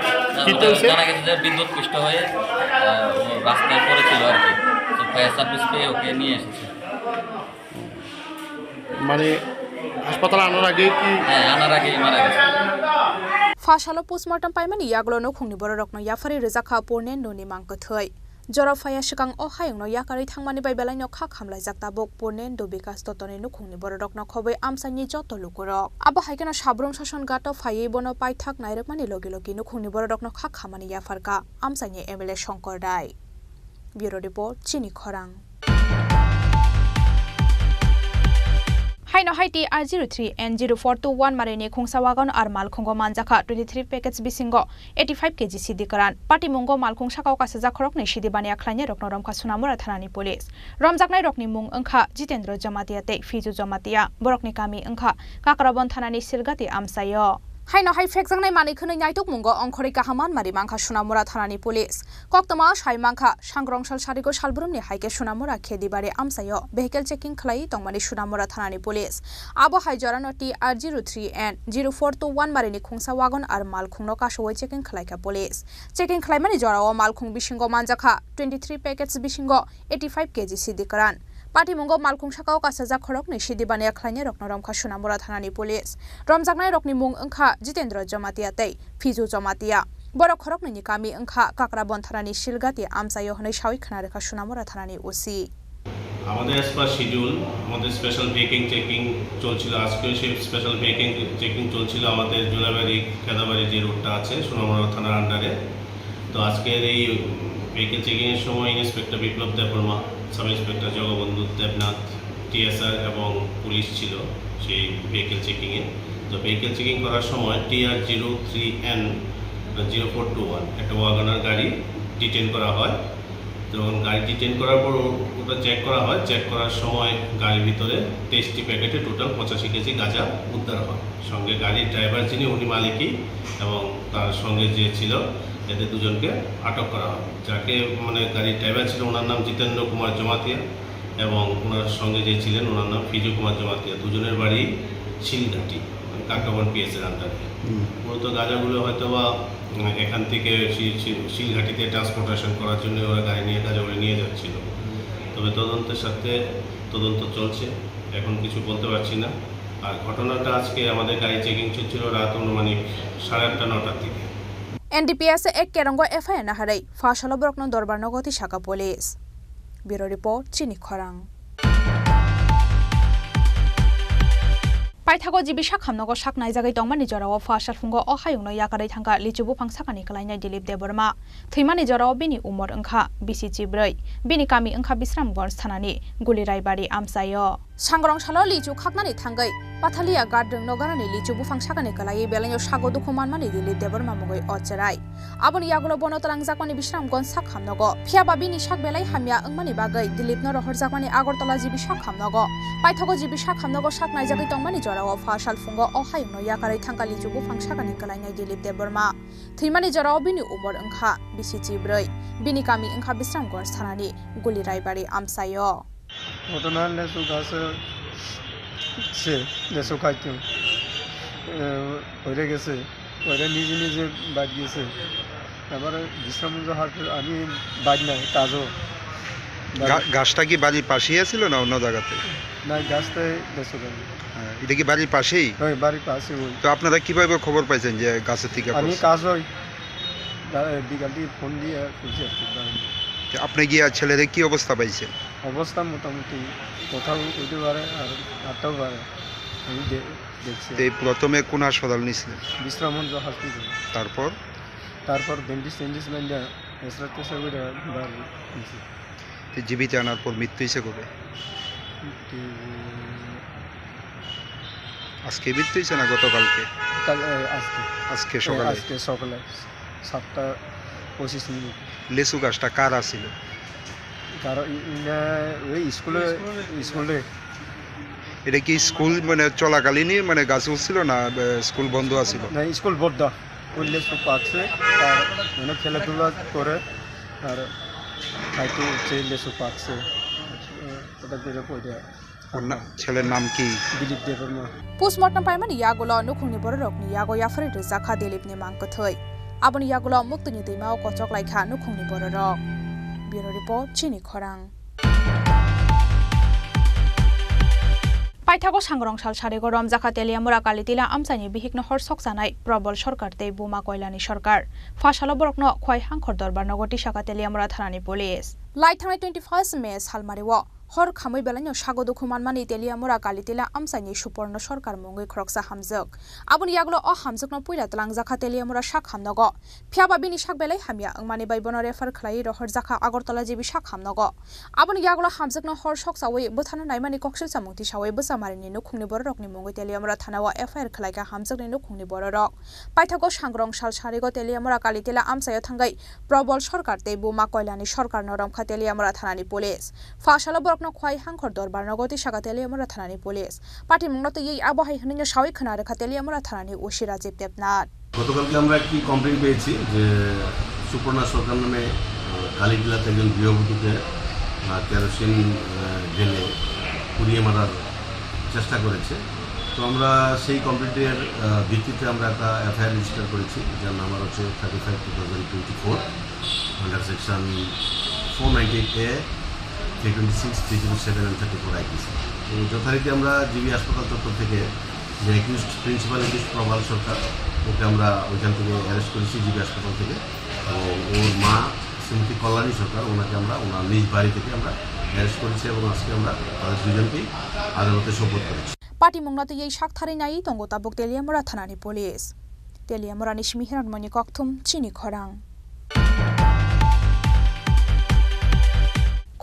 কি হয়েছে? জানা গেছে যে বিদ্যুৎ পৃষ্ঠ হয়ে, আহ, ও রাস্তায় পড়েছিল আর কি। তো ফায়ার সার্ভিস পেয়ে ওকে নিয়ে এসেছে। মানে হাসপাতালে আনার আগে কি? হ্যাঁ, আনার আগেই মারা গেছে। Phasalo postmortem paimani yagulo nukhungni bororokno yapharwi rwjakha Purnenduni mang kwthwi. Jora phaiya swkang o hayungno yakarwi thangmani bai belaino kha khamlaijak tabuk Purnendu Bikas Dottoni nukhungni bororokno khobwi amchaini joto lukurok. Abo hai kheno Sabrum Sason Ghato phaiwi bono paithak nairwkmani logi logi nukhungni bororokno kha khamani yapharkha amchaini M L A Shankar Rai. Bureau Report, Chini Khorang. Haino hai T R zero three N zero four two one marini khungsa wagon ar malkhungo manjakha twenty three package bisingo eighty five K G sidi kwran. Patimungo malkhung sakao kasajak khoroknwi sidi baniya khlainai rokno romkha Sonamura thanani police. Romjaknai rokni mung wngkha Jitendra Jamatia tei Fiju Jamatia. Borokni kami wngkha Kakrabon thanani Silgati amchaio. Haino hai phekjaknai manwi khwnwi naitukmungo ongkhorwi kaham manmari mankha Sonamura thanani police. Koktwma sai mankha, Sangrong sal sarigo salbrumni hai khe Sonamura Khedibari amchaio vehicle checking khlaiwi tongmani Sonamura thanani police. Abo hai jorano T R zero three N zero four two one marini khungsa wagon ar malkhungno kasowi checking khlaikha police. Checking khlaimani jorao malkhung bisingo manjakha twenty three packets bisingo eighty five K G sidi kwran. Patimungo malkhung sakao kasajak khoroknwi sidi baniya khlainai rokno romkha Sonamura thanani police. Romjaknai rokni mung wngkha Jitendra Jamatia tei Fiju Jamatia. Borok khoroknwini kami wngkha Kakrabon thanani Silgati amchaio hwnwi sawi khna rwkha Sonamura thanani O C. আমাদের as per schedule আমাদের special vehicle checking চলছিল, আজকেও সেই special vehicle checking চলছিল আমাদের জোড়াবাড়ি, খেদাবাড়ি যে রোডটা আছে সোনামুড়া থানার আন্ডারে। তো আজকের এই ভেহিকেল চেকিংয়ের সময় ইন্সপেক্টর বিপ্লব দেববর্মা, সাব ইন্সপেক্টর জগবন্ধু দেবনাথ, টিএসআর এবং পুলিশ ছিল সেই ভেহিকেল চেকিংয়ে। তো ভেহিকেল চেকিং করার সময় T R zero three N zero four two one একটা ওয়াগনার গাড়ি ডিটেন করা হয়। যখন গাড়ি ডিটেন করার পর ও-, ওটা চেক করা হয়, চেক করার সময় গাড়ির ভিতরে তেইশটি প্যাকেটে টোটাল পঁচাশি কেজি গাঁজা উদ্ধার হয়। সঙ্গে গাড়ির ড্রাইভার যিনি, উনি মালিকই, এবং তার সঙ্গে যে ছিল, এদের দুজনকে আটক করা হয়। যাকে, মানে, গাড়ির ড্রাইভার ছিল, ওনার নাম জিতেন্দ্র কুমার জমাতিয়া, এবং ওনার সঙ্গে যে ছিলেন, ওনার নাম ফিজু কুমার জমাতিয়া। দুজনের বাড়ি শিলঘাটি, মানে, কাকরাবন পিএস এর আন্ডারে। হুম। মূলত গাঁজাগুলো হয়তো বা, উম, এখান থেকে শি-, শি-, শিলঘাটিতে ট্রান্সপোর্টেশন করার জন্য ওরা গাড়ি নিয়ে গাঁজাগুলো নিয়ে যাচ্ছিল। তবে তদন্তের সাথে তদন্ত চলছে, এখন কিছু বলতে পারছি না। আর ঘটনাটা আজকে আমাদের গাড়ি চেকিং চলছিল রাত আনুমানিক সাড়ে আটটা নটার দিকে। N D P S ek kerongo F I R naharwi phasalo borokno dorbar nogo tisaka police. Bureau Report, Chini Khorang. Paithago G B sak hamnogo sak naijagwi tongmani jorao pha salphungo o hayungno yakarwi thangkha lichu buphang sakani kwlainai Dilip Debbarma. Thwimani jorao bini umor wngkha bisi chibrwi, bini kami wngkha Bisramganj thanani Guliraibari amchaio. Sangrong salo lichu khaknani thangwi Pathalia Gadrwng noganani lichu buphang sakani kwlaiwi belaino sago dukhu manmani Dilip Debbarma mungwi o cherai. Aboni yagulo bono twlangjakmani Bisramganj sak hamnogo. Phiyaba bini sak belai hamya wngmani bagwi Dilipno rohorjakmani Agartala G B sak hamnogo. Paithago G B sak hamnogo sak naijagwi tongmani jorao pha salphungo o hayungno yakarwi thangkha lichu buphang sakani kwlainai Dilip Debbarma. Thwimani jorao bini umor wngkha bisi chibrwi. Bini kami wngkha Bisramganj thanani Guliraibari amchaio. ঘটনা লেচু গাছে সে লেচু খাইতো, এ, পড়ে গেছে, পড়ে নিজে নিজে বাদ গেছে। তারপরে বিশ্রামগঞ্জ হাট, আমি বাদ নাই, কাজও বাদ গা-, নাই। গাছটা কি বাড়ির পাশেই আছিল না অন্য জায়গাতে? না, গাছটাই লেচু গাছ। হ্যাঁ, এটা কি বাড়ির পাশেই? হ্যাঁ, বাড়ির পাশে ওই। তো আপনারা কিভাবে খবর পাইছেন যে গাছের থেকে আমি পড়ছে? কাজ হই, বিকাল থেকে ফোন দিয়ে খুঁজছি আর কি, বাড়ি। তো আপনি গিয়ে ছেলেদের কি অবস্থা পাইছেন? অবস্থা মোটামুটি কোথাও উঠতে পারে আর হাঁটতেও পারে, আমি দে-, দেখছি। তো এই প্রথমে কোন হাসপাতাল নিয়েছিলেন? বিশ্রামগঞ্জ হসপিটাল। তারপর? তারপর ব্যান্ডেজ ট্যান্ডেজ বান্ধা এক্সরে টেক্সরে করে বার নিয়েছি। তো জীবিত আনার পর মৃত্যু হয়েছে কবে? মৃত্যু আজকে মৃত্যু হয়েছে না গতকালকে? কাল, এ, আজকে। আজকে এ, সকালে? আজকে সকালে সাতটা পঁচিশ মিনিট। লেচু গাছটা কার আছিল? কারো ই-, ইনা ওই স্কুলে, স্কুলে। এটা কি স্কুল মানে চলাকালীনই মানে গাছ উঠছিল না, এ, স্কুল বন্ধ আছিল? না, স্কুল বন্ধ। ওই লেচু পাকছে, আর মানে খেলাধুলা করে, আর খাইতে উঠছে, লেচু পাকছে। ওটা করে পড়ে। ওর না-, ছেলের নাম কি? দিলীপ Debbarma. Postmortem paimani yagulo nukhungni bororokni yago yapharwi rwjakha Dilipni mang kwthwi. Aboni yagulo muktwini twimao kochok laikha nukhungni bororok. Bureau Report, Chini Khorang. Paithago Sangrong sal sarigo romjakha Teliamura Kalitila amchaini bihikno hor sokchanai Probol Sarkar tei Buma Koilani Sarkar. Pha salo borokno Khwai Hangkhor Dorbar nogo tisakha Teliamura thanani police. Lai thangnai twenty first May salmario hor khamwi belaino sago dukhu manmani Teliamura Kalitila amchaini Suporno Sarkar mungwi khoroksa hamjwk. Aboni yagulo o hamjwkno puila twlangjakha Teliamura sak hamnogo. Phiyaba bini sak belai hamya wngmani bai bono refer khlaiwi rohorjakha Agartala G B sak hamnogo. Aboni yagulo hamjwkno hor sokchawi bwthano naimani koksil chamung tisawi bwchamarini nukhungni bororokni mungwi Teliamura thanao F I R khlaikha hamjwkni nukhungni bororok. Paithago Sangrong sal sarigo Teliamura Kalitila amchaio thangwi Probol Sarkar tei Buma Koilani Sarkarno romkha Teliamura thanani police. Pha salo borokno Khwai Hangkhor Dorbar nogo tisakha Teliamura thanani police. Patimungno twiwi abo hai hwnwino sawi khwna rwkha Teliamura thanani O C Rajiv Debnath. গতকালকে আমরা একটি কমপ্লেইন পেয়েছি যে সুপর্ণা সরকার নামে, আহ, কালীটিলাতে একজন গৃহবধূকে, আহ, কেরোসিন, আহ, ঢেলে পুড়িয়ে মারার চেষ্টা করেছে। তো আমরা সেই কমপ্লেইনের, আহ, ভিত্তিতে আমরা একটা এফআইআর রেজিস্টার করেছি, যার নাম্বার হচ্ছে thirty five two thousand twenty four, under section four ninety eight A, three twenty six, three zero seven and thirty four IPC. তো যথারীতি আমরা জিবি হাসপাতাল চত্বর থেকে যে accused, principal accused Prabal Sarkar, okay আমরা ওইখান থেকে অ্যারেস্ট করেছি জিবি হাসপাতাল থেকে। এবং ওর মা শ্রীমতী কল্যাণী সরকার, ওনাকে আমরা ওনার নিজ বাড়ি থেকে আমরা অ্যারেস্ট করেছি এবং আজকে আমরা তাদের দুজনকেই আদালতে সোপর্দ করেছি। Patimungno twiwi sak tharwi naiwi tongo tabuk Teliamura thanani police. Teliamurani simi Hiranmoni Kokthum, Chini Khorang.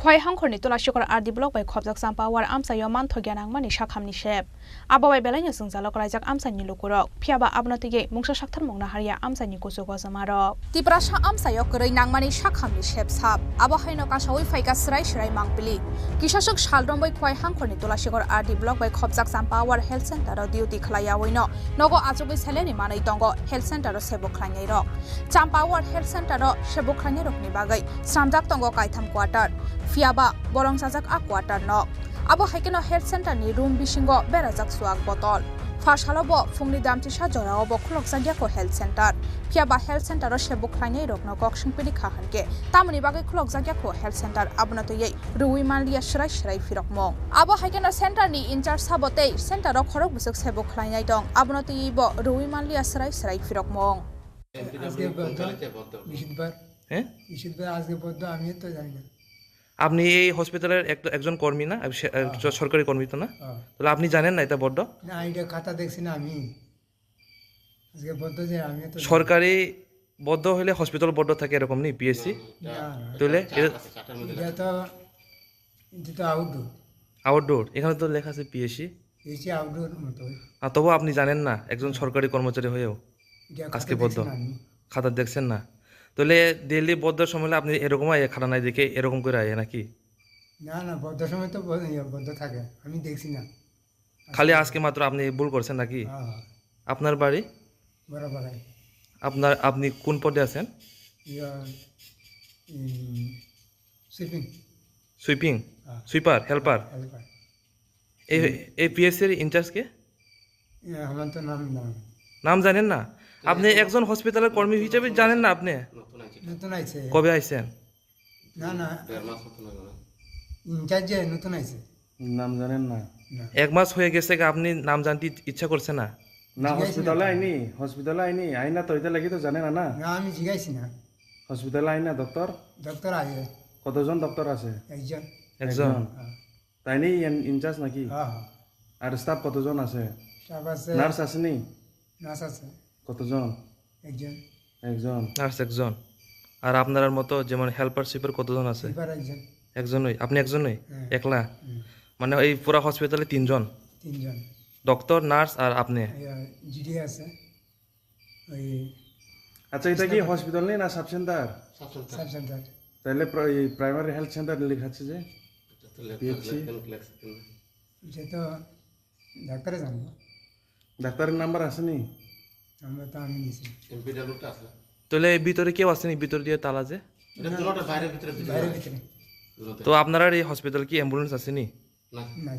Khwai Hangkhorni Tulashikor R D block bai khopjak Champawar amchaio manthokya nangmani sakhamni sep. Abo bai belaino jwngjalo klaijak amchaini lukurok. Phiyaba abono twiwi mungsa sakthar mungna harya amchaini kuchugo jomarok. Tiprasa amchaio kwrwi nangmani sakhamni sep sap. Abo haino kasawi phaikha swrai swrai mangpili. Kisaswk sal romwi Khwai Hangkhorni Tulashikor R D block bai khopjak Champawar Health Center o duty khlaiyawi no nogo achugwi salary manwi tongo health center o sebo khlainairok. Champawar Health Center o sebo khlainairokni bagwi sramjak tongo kaitham quarter. Phiyaba bolong sajak a quarter no. Abo hai kheno health center ni room bisingo berajak chuak botol. Pha salo bo phungni damchisa jorao bo khulokjak ya kho health center. Phiyaba health center o sebo khlainai rokno kok swngpili kha hwnkhe tamoni bagwi khulokjak ya kho health center, abono twiwi rwui manliya swrai swrai phirokmung. Abo hai kheno center ni in charge sabo tei center o khorok bwswk sebo khlainai tong, abono twiwi bo rwui manliya swrai swrai phirokmung. আজকে বন্ধ, নিষেধবার। হ্যাঁ? নিষেধবার আজকে বন্ধ, আমি তো জানি না। আপনি এই হসপিটালের এক-, একজন কর্মী না? আহ, সে-, আহ, হ্যাঁ। স-, সরকারি কর্মী তো না? হ্যাঁ। তাহলে আপনি জানেন না এটা বদ্ধ? না, এটা খাতা দেখছি না আমি। আজকে বদ্ধ যে আমি তো সরকারি বদ্ধ হইলে হসপিটাল বদ্ধ থাকে এরকম নেই, পিএসসি? না, না। তাহলে চার্ট এটা আছে, চার্টের মধ্যে এটা লেখা তো, আছে। এটা তো আউটডোর। আউটডোর, এখানে তো লেখা আছে পিএসসি। পিএসসি আউটডোর মতো। আর তবু আপনি জানেন না, একজন হ্যাঁ। সরকারি কর্মচারী হয়েও এটা খাতা আজকে বদ্ধ। দেখছি না আমি। খাতা দেখছেন না? তাহলে ডেইলি বদ্ধ সময় হলে আপনি এরকম আয় খাতা নাই দেখে এরকম করে আয় নাকি? না, না, বদ্ধ সময় তো ব-, ইয়ে, বদ্ধ থাকে, আমি দেখছি না। খালি আজকে মাত্র আপনি ভুল করছেন নাকি? হ্যাঁ, হ্যাঁ। আপনার বাড়ি? বড় বাড়াই। আপনার, আপনি কোন পদে আছেন? ইয়া, উম, সুইপিং। সুইপিং? হ্যাঁ। Sweeper, helper? হেল্পার। এই, হুম। এই পিএসসি এর ইনচার্জ কে? ইয়া, আমার তো নাম জানা নেই। নাম জানেন না? আপনি একজন হসপিটালের কর্মী হিসেবে জানেন না আপনি? নতুন আইছে। নতুন আইছে। কবে আইছেন? না, না। দেড় মাস মতন হলো না। ইনচার্জ যে নতুন আইছে। নাম জানেন না? না। এক মাস হয়ে গেছে গা, আপনি নাম জানতে ইচ্ছা করছে না? না, জিজ্ঞাসা হসপিটালে না। আইনি, হসপিটালে আইনি, আইনা তো এটা লাগি তো জানে না, না? না, আমি জিজ্ঞাসি না। হসপিটালে আইনা ডক্টর? ডক্টর আইয়ে। কতজন ডক্টর আছে? একজন। একজন। একজন। হ্যাঁ। তাইনি ইন-, ইনচার্জ নাকি? হ্যাঁ, হ্যাঁ। আর স্টাফ কতজন আছে? স্টাফ আছে। নার্স আছেনি? নার্স আছে। কতজন? একজন। একজন। নার্স একজন। আর আপনার মতো যেমন হেল্পার সুইপার কতজন আছে? সুইপার একজন। একজনই? আপনি একজনই? হ্যাঁ। একলা? হুম। মানে এই পুরা হসপিটালে তিনজন? তিনজন। ডক্টর, নার্স আর আপনি? ইয়া, জিডি আছে। ওই আচ্ছা, এটা কি স্টাফ আছে। হসপিটাল নেই না sub centre? Sub centre. Sub centre. তাহলে প্রা-, এই প্রাইমারি হেলথ সেন্টার লেখা আছে যে? এটা তো লেখা, পিএইচসি? লেখা, লেখা, লেখা। এটা তো ডাক্তারে জানবো। ডাক্তারের নাম্বার আছে নি? আমরা তো আমি নিছি। এমপিডব্লিউ টা আছে। তাহলে ভিতরে কেউ আছে নি? ভিতর দিয়ে তালা যে? এটা দুটোটা বাইরে ভিতরে, ভিতরে বাইরে হয়। ভিতরে। দুটোতে। তো আপনার এই হসপিটাল কি অ্যাম্বুলেন্স আছে নি? না। নাই।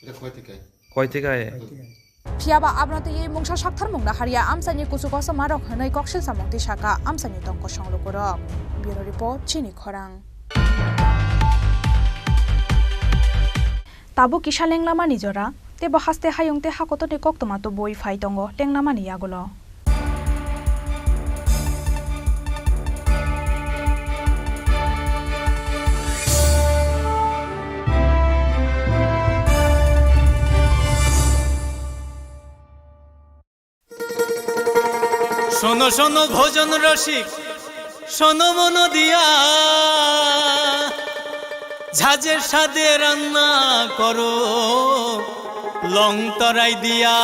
এটা কয় থেকে আয়? কয় থেকে আয়? কয় থেকে আয়? Phiya ba abono twiwi mungsa saktharmung naharya amchaini kuchuk kosom marok hwnwi koksil samung twi saka amchaini tong kosong lukurok. Bureau report, Chini Khorang. Tabuk kisa lenglamani jora, teibo haste hayung tei hakotorni koktwma tubui phai tongo lenglamani yagulo. শোনো শোনো ভোজন রসিক, শোনো মন দিয়া, ঝাঁঝের স্বাদে রান্না করো লং তরাই দিয়া।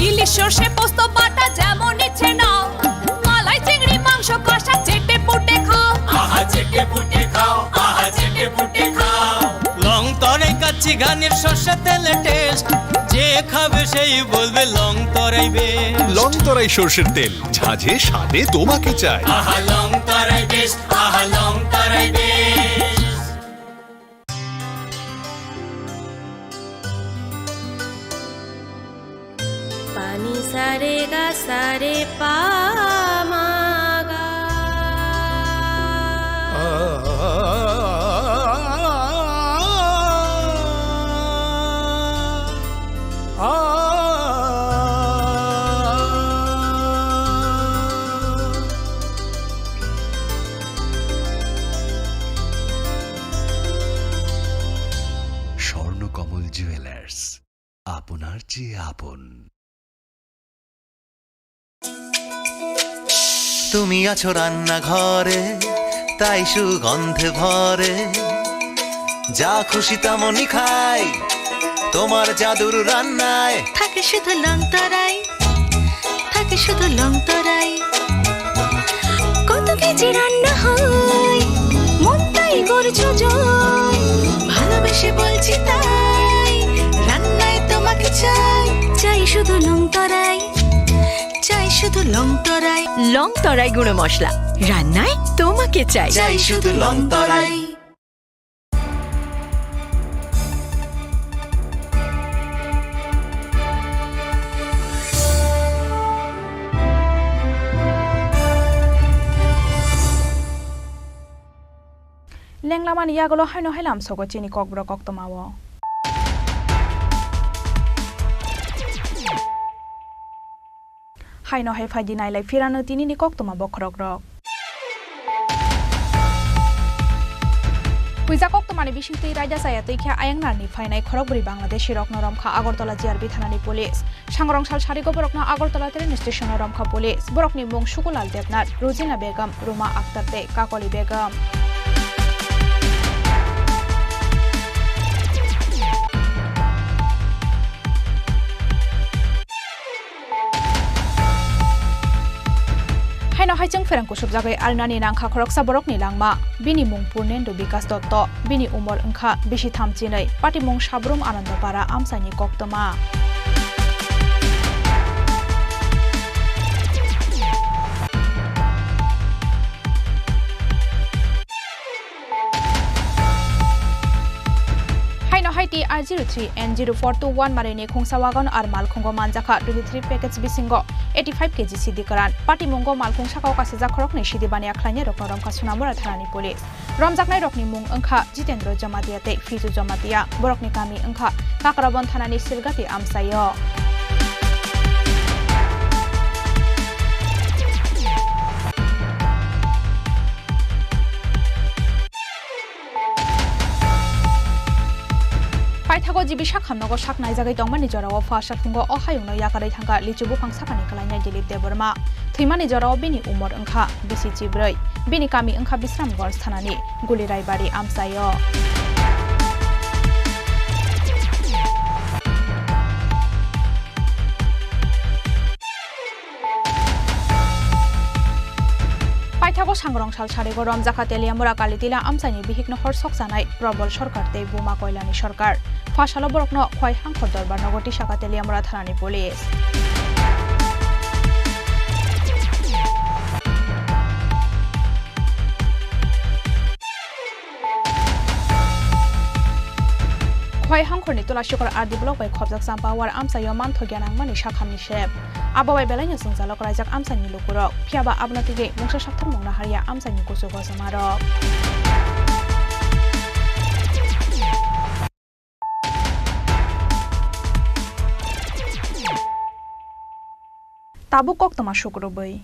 ইলিশ সর্ষে পোস্ত বাটা যেমন ইচ্ছে নাও, মালাই চিংড়ি মাংস কষা চেটে পুটে খাও। আহা চেটে পুটে খাও, আহা চেটে পুটে খাও। লং তরাই কাচ্চি ঘানির সর্ষে তেলে টেস্ট, যে খাবে সেই বলবে long Tarai best. Long Tarai সর্ষের তেল, ঝাঁঝে স্বাদে তোমাকে চাই। আহা লং তরাই বেস্ট, আহা long Tarai best. Pani sare ga sare pa ma ga. Swarnakamal jewellers, আপনার চেয়ে আপন। তুমি আছো রান্নাঘরে, তাই সুগন্ধে ভরে। যা খুশি তেমনই খাই, তোমার জাদুর রান্নায়। থাকে শুধু লং তরাই, থাকে শুধু লং তরাই। কত কেজি রান্না হয়, মনটাই করছো জয়। ভালোবেসে বলছি তাই, রান্নায় তোমাকে চাই। চাই শুধু লং তরাই, চাই শুধু লং তরাই। লং তরাই গুঁড়ো মশলা, রান্নায় তোমাকে চাই। চাই শুধু লং তরাই। Lenglamani yagulo haino hai lamsogo chini kokborok koktwmao. Haino hai phaidi nailai phirano tinini koktwma bokhorokrok. Puija koktwmani bisingtwi raida chaya twi khe ayang narni phainai khorokbrwi Bangladeshi rokno romkha Agartala G R B thanani police. Sangrong sal sarigo borokno Agartala train station-o romkha police. Borokni mung Sukulal Debnath, Rujina Begum, Ruma Akhtar tei Kakoli Begum. Haino hai chwng pherang kusubjagwi alnani nangkha khoroksa borokni langma. Bini mung Purnendu Bikas Dotto. Bini umor wngkha bisi thamchinwi. Patimung Sabrum Anandopara amchaini koktwma. Haino hai T R zero three N zero four two one marini khungsa wagon ar malkhungo manjakha twenty three package bisingo eighty five K G sidi kwran. Patimungo malkhung sakao kasijak khoroknwi sidi baniya khlainai rokno romkha Sonamura thanani police. Romjaknai rokni mung wngkha Jitendra Jamatia tei Fizu Jamatia. Borokni kami wngkha Kakrabon thanani Silgati amchaio. Paithago G B Sakham nogo sak naijagwi tongmani jorao pha salphungo o hayungno yakarwi thangkha lichu buphang sakani kwlainai Dilip Debbarma. Thwimani jorao bini umor wngkha bisi chibrwi. Bini kami wngkha Bisramganj thanani Guliraibari amchaio. Paithago Sangrong sal sarigo romjakha Teliamura Kalitila amchaini bihikno hor sokchanai Probol Sarkar tei Buma Koilani Sarkar. Pha salo borokno Khwai Hangkhor Dorbar nogo tisakha Teliamura thanani police. Khwai Hangkhorni Tulasikhor R D block bai khopjak Champawar amchaio manthokya nangmani sakhamni sep. Abo bai belaino jwngjalo kwlaijak amchaini lukurok. Phiyaba abono twiwi mungsa saktharmung naharya amchaini kuchugo jumarok. Tabuk koktwma sukrubwi.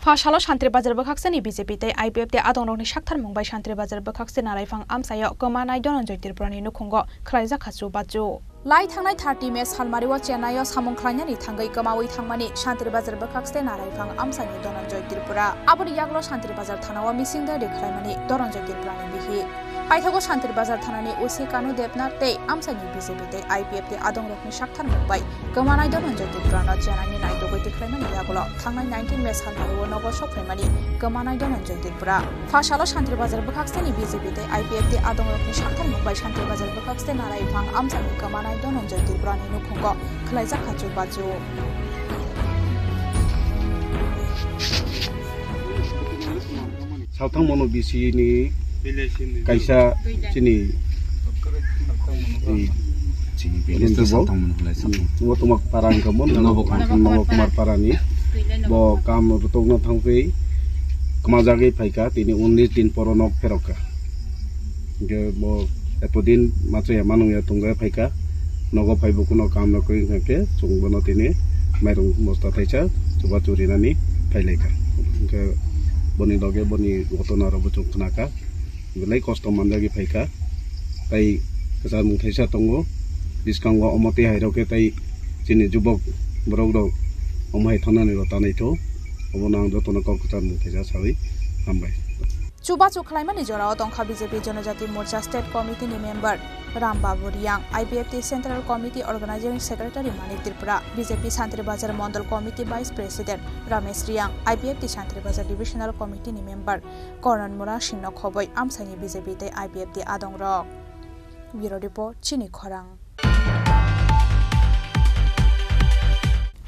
Pha salo Santri Bazar bwkhaksani B J P tei I P F T adongrokni saktharmung bai Santri Bazar bwkhakse Naraiphang amchaio kwmanai Dhananjay Tripurani nukhungo khwlaijakha chubachu. Lai thangnai thirty May salmario Chennai-o samung khlainani thangwi kwmawi thangmani Santri Bazar bwkhakste Naraiphang amchaini Dhananjay Tripura. Aboni yagulo Santri Bazar thanao missing diary khlaimani Dhananjay Tripurani bihik. Paithago Santri Bazar thanani O C Kanu Debnath tei amchaini B J P tei I P F T adongrokni saktharmung bai kwmanai Dhananjay Tripurano Chennai-ni naitugwi tikhlaimani yagulo thangnai nineteen May salmario nogo sokphaimani kwmanai Dhananjay Tripura. Pha salo Santri Bazar bwkhakseni B J P tei I P F T adongrokni saktharmung bai Santri Bazar bwkhakste Naraiphang amchaini kwmanai Dhananjay Tripurani nukhungo khwlaijakha chubachu. Salthangmano B C ni kaisa chini, eh, chini village to Salthangmano hwnlai Salthang. Bo Tuma para hwnkha bo, Nobo Kumar. Nobo Kumar para ni. Bo kam rwtokna thangwi kwmajagwi phaikha, tini unnish din poro nok pherokha. Hwnkhe bo etodin machaya manungya tongwi phaikha, nogo phaibo kuno kam rokwi hwnkhe chwng bono tini mairung bosta thaisa chubachu rinani phailaikha. Hwnkhe boni loge boni gotona rokbo chwng khnakha, belai kosto manjagwi phaikha, tai kwchar mung thaisa tongo, bwskango omo tei hai rok khe tai chini jubok borok rok omo hai thangnani rw ta naitho, obono ang jotono kok kwchar mung thaisa sawi hambai. Chubachu khlaimani jorao tongkha B J P Janajati Morcha State Committee ni member Ram Babu Riang, I P F T Central Committee Organizing Secretary Manik Tripura, B J P Santri Bazar Mondol Committee Vice President Ramesh Riang, I P F T Santri Bazar Divisional Committee ni member Kornan Murasing no khobwi amchaini B J P tei I P F T adongrok. Bureau Report, Chini Khorang.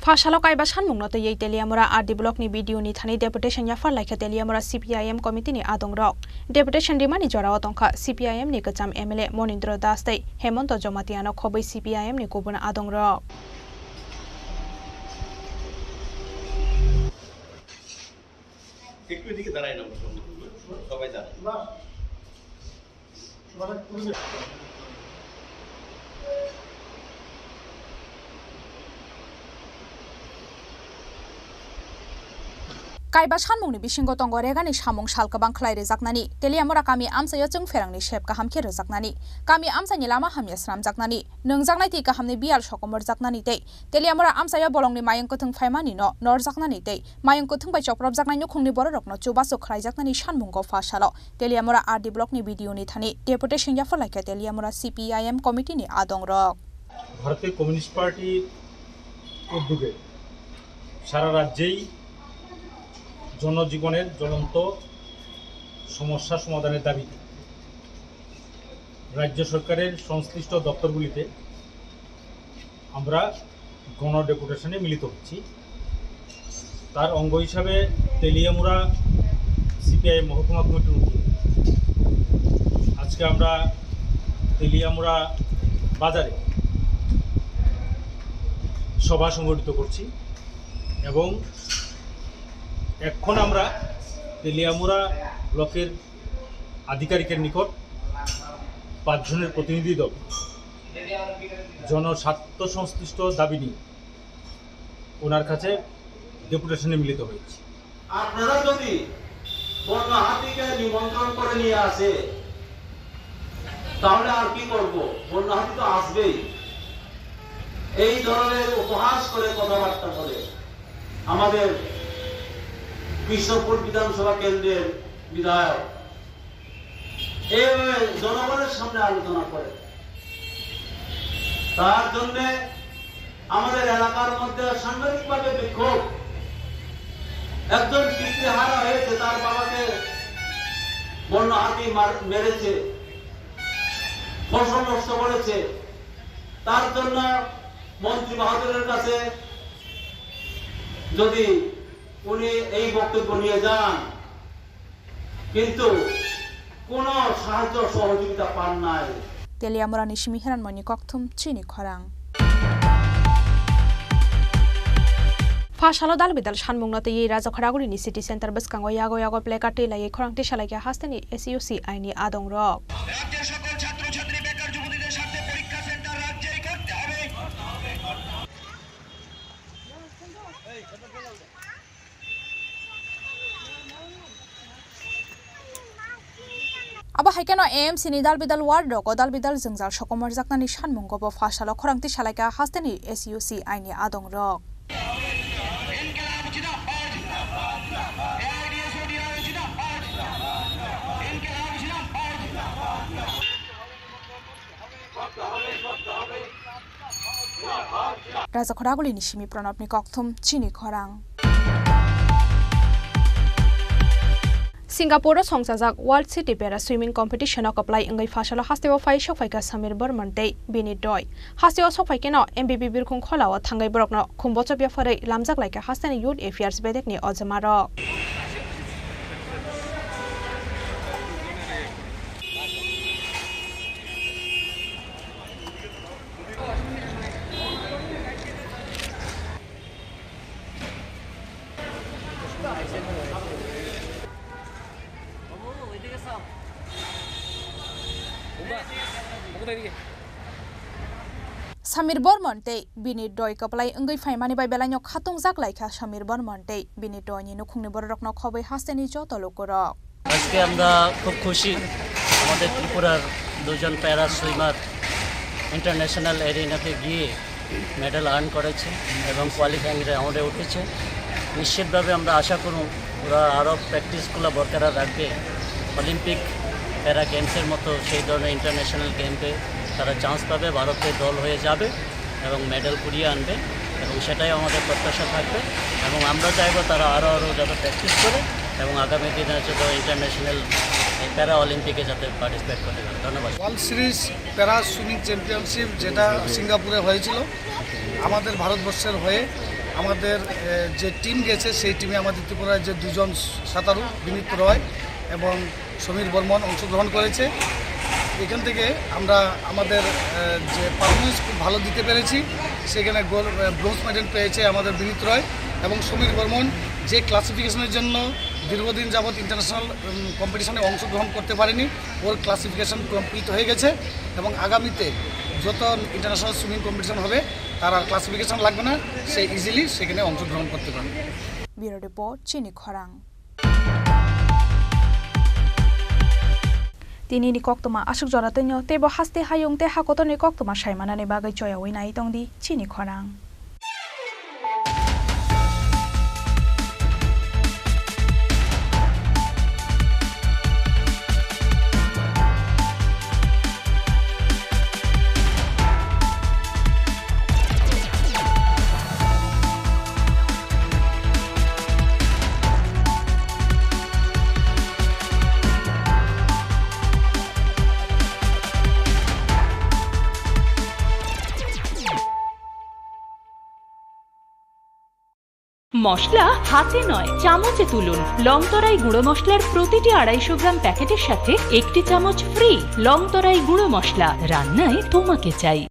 Pha salo kaiba sanmungno twiwi Teliamura R D block ni B D O ni thani deputation yaphar laikha Teliamura C P I M committee ni adongrok. Deputation rimani jorao tongkha C P I M ni kwcham M L A Monindra Das tei Hemonto Jamatia no khobwi C P I M ni kubun adongrok. একটু এদিকে দাঁড়াই না, সবাই দাঁড়াই। Kaiba sanmungni bisingo tongo regani samung sal kwbang khlai rwjaknani, Teliamura kami amchaio chwng pherangni sep kaham khe rwjaknani, kami amchaini lama hamya swnamjaknani, nwngjaknai twi kahamni biyal sokomorjaknani tei Teliamura amchaio bolongni mayung kwthwng phaimanino norjaknani tei mayung kwthwng bai chopropjaknai nukhungni bororokno chubachu khlaijaknani sanmungo pha salo Teliamura R D blockni B D O ni thani deputation yapharlaikha Teliamura C P I M committee ni adongrok. ভারতীয় কমিউনিস্ট পার্টির উদ্যোগে সারা রাজ্যেই জনজীবনের জ্বলন্ত সমস্যা সমাধানের দাবিতে রাজ্য সরকারের সংশ্লিষ্ট দপ্তরগুলিতে আমরা গণ ডেপুটেশনে মিলিত হচ্ছি। তার অঙ্গ হিসাবে তেলিয়ামুড়া সিপিআই মহকুমা কমিটির উদ্যোগে আজকে আমরা তেলিয়ামুড়া বাজারে সভা সংগঠিত করছি এবং এখন আমরা তেলিয়ামুড়া ব্লকের আধিকারিকের নিকট পাঁচজনের প্রতিনিধি দল জনস্বার্থ সংশ্লিষ্ট দাবি নিয়ে ওনার কাছে ডেপুটেশনে মিলিত হয়েছি। আপনারা যদি বন্য হাতিকে নিমন্ত্রণ করে নিয়ে আসে, তাহলে আর কি করব? বন্য হাতি তো আসবেই। এই ধরনের উপহাস করে কথাবার্তা বলে আমাদের কৃষ্ণপুর বিধানসভা কেন্দ্রের বিধায়ক এইভাবে জনগণের সামনে আলোচনা করে। তার জন্যে আমাদের এলাকার মধ্যে সাংঘাতিকভাবে বিক্ষোভ। একজন পিতৃহারা হয়েছে, তার বাবাকে বন্য হাতি মার-, মেরেছে, ফসল নষ্ট করেছে। তার জন্য মন্ত্রী মহোদয়ের কাছে যদি উনি এই বক্তব্য নিয়ে যান, কিন্তু কোনো সাহায্য সহযোগিতা পান নাই। Teliamurani simi heranmoni kokthum chini khorang. Pha salo dal bidal sanmungno twiwi Rajakharagulini city center bwskango yago yago placard twi laiwi khorang tisa laikha hasteni S U C I ni adongrok. রাজ্যের সকল ছাত্রছাত্রী বেকার যুবতীদের স্বার্থে পরীক্ষা সেন্টার রাজ্যেই করতে হবে। Abo hai kheno A M C ni dal bidal ward rogo dal bidal jwngjal sokomorjaknani sanmungo bo pha salo khorang tisa laikha hasteni S U C I ni adongrok. Rajakharagulini simi Pranabni kokthum chini khorang. Singapore o songchajak World City Para Swimming Competition o kwplai wngwi pha salo hasteo phai sokphaikha Samir Barman tei bini doi. Hasteo sokphai kheno M B B birkhung kholao thangwi borokno khum bochop yapharwi lamjak laikha hasteni Youth Affairs bedekni ojomarok. Samir Bormon tei bini doi kwplai wngwi phaimani bai belaino khatungjak laikha Samir Bormon tei bini doini nukhungni bororokno khobwi hasteni joto lukurok. আজকে আমরা খুব খুশি, আমাদের ত্রিপুরার দুজন প্যারা swimmer international এরিনাতে গিয়ে মেডেল আর্ন করেছে এবং কোয়ালিফাইং রাউন্ডে উঠেছে। নিশ্চিতভাবে আমরা আশা করুন ওরা আরও প্র্যাকটিসগুলো বরকরার রাখবে, অলিম্পিক প্যারা গেমসের মতো সেই ধরনের ইন্টারন্যাশনাল গেমসে তারা চান্স পাবে, ভারতের দল হয়ে যাবে এবং মেডেল কুড়িয়ে আনবে এবং সেটাই আমাদের প্রত্যাশা থাকবে এবং আমরা চাইবো তারা আরও আরও যাতে প্র্যাকটিস করে এবং আগামী দিনে যাতে ইন্টারন্যাশনাল প্যারা অলিম্পিকে যাতে পার্টিসিপেট করতে পারে। ধন্যবাদ। ওয়ার্ল্ড সিরিজ প্যারা সুইমিং চ্যাম্পিয়নশিপ যেটা সিঙ্গাপুরে হয়েছিল, আমাদের ভারতবর্ষের হয়ে আমাদের, এ, যে টিম গেছে, সেই টিমে আমাদের ত্রিপুরার যে দুজন সাঁতারু, বিনীত রয় এবং সমীর বর্মন অংশগ্রহণ করেছে। এখান থেকে আমরা আমাদের, এ, যে পারফরমেন্স খুব ভালো দিতে পেরেছি, সেখানে গোল, এ, ব্রোঞ্জ মেডেল পেয়েছে আমাদের বিনীত রয় এবং সমীর বর্মন, যে ক্লাসিফিকেশনের জন্য দীর্ঘদিন যাবৎ ইন্টারন্যাশনাল, উম, কম্পিটিশনে অংশগ্রহণ করতে পারেনি, ওর ক্লাসিফিকেশন কমপ্লিট হয়ে গেছে এবং আগামীতে যত ইন্টারন্যাশনাল সুইমিং কম্পিটিশন হবে, তার আর ক্লাসিফিকেশন লাগবে না, সে ইজিলি সেখানে অংশগ্রহণ করতে পারবে। Bureau Report, Chini Khorang. Tinini koktwma aswk jora twino, teibo haste hayung tei ha kotorni koktwma sai manani bagwi choyawi nai tongdi Chini Khorang. মশলা হাতে নয়, চামচে তুলুন। লং তরাই গুঁড়ো মশলার প্রতিটি আড়াইশো গ্রাম প্যাকেটের সাথে একটি চামচ ফ্রি। লং তরাই গুঁড়ো মশলা, রান্নায় তোমাকে চাই।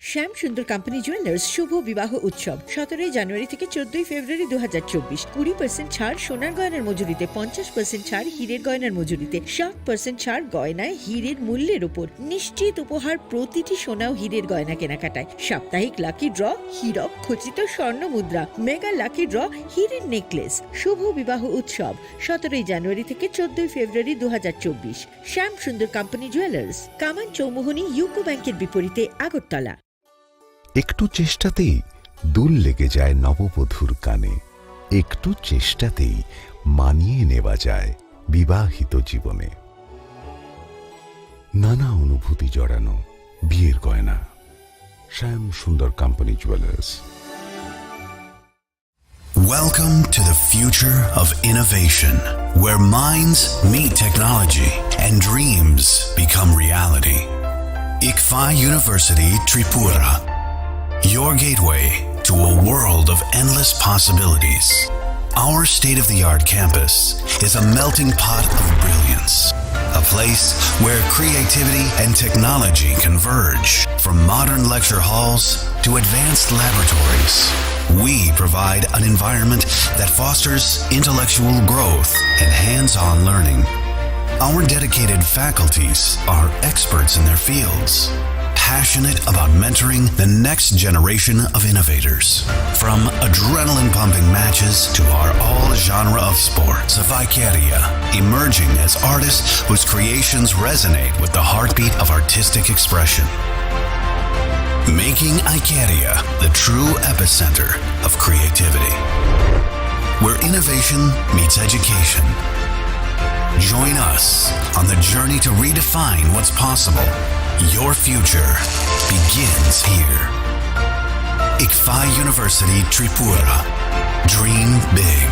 শ্যাম সুন্দর কোম্পানি জুয়েলার্স শুভ বিবাহ উৎসব সতেরোই জানুয়ারি থেকে চোদ্দই ফেব্রুয়ারি দু হাজার চব্বিশ। কুড়ি পার্সেন্ট ছাড় সোনার গয়নার মজুরিতে, পঞ্চাশ পার্সেন্ট ছাড় হীরের গয়নার মজুরিতে, ষাট পার্সেন্ট ছাড় গয়নায় হীরের মূল্যের উপর। নিশ্চিত উপহার প্রতিটি সোনা ও হীরের গয়না কেনাকাটায়। সাপ্তাহিক লাকি ড্র, হীরক খচিত স্বর্ণ মুদ্রা, মেগা লাকি ড্র, হীরের নেকলেস। শুভ বিবাহ উৎসব সতেরোই জানুয়ারি থেকে চোদ্দই ফেব্রুয়ারি দু হাজার চব্বিশ। শ্যাম সুন্দর কোম্পানি জুয়েলার্স, কামান চৌমুহনী ইউকো ব্যাংকের বিপরীতে, আগরতলা। একটু চেষ্টাতেই দুল লেগে যায় নববধূর কানে, একটু চেষ্টাতেই মানিয়ে নেওয়া যায় বিবাহিত জীবনে। নানা অনুভূতি জড়ানো বিয়ের গয়না। শ্যাম সুন্দর company jewellers. Welcome to the future of innovation, where minds meet technology and dreams become reality. Ikfa University Tripura, your gateway to a world of endless possibilities. Our state-of-the-art campus is a melting pot of brilliance, a place where creativity and technology converge. From modern lecture halls to advanced laboratories, we provide an environment that fosters intellectual growth and hands-on learning. Our dedicated faculties are experts in their fields, passionate about mentoring the next generation of innovators. From adrenaline-pumping matches to our all-genre of sports, Vicaria, emerging as artists whose creations resonate with the heartbeat of artistic expression. Making Icaria the true epicenter of creativity, where innovation meets education. Join us on the journey to redefine what's possible. Your future begins here. Ikfa University Tripura. Dream big.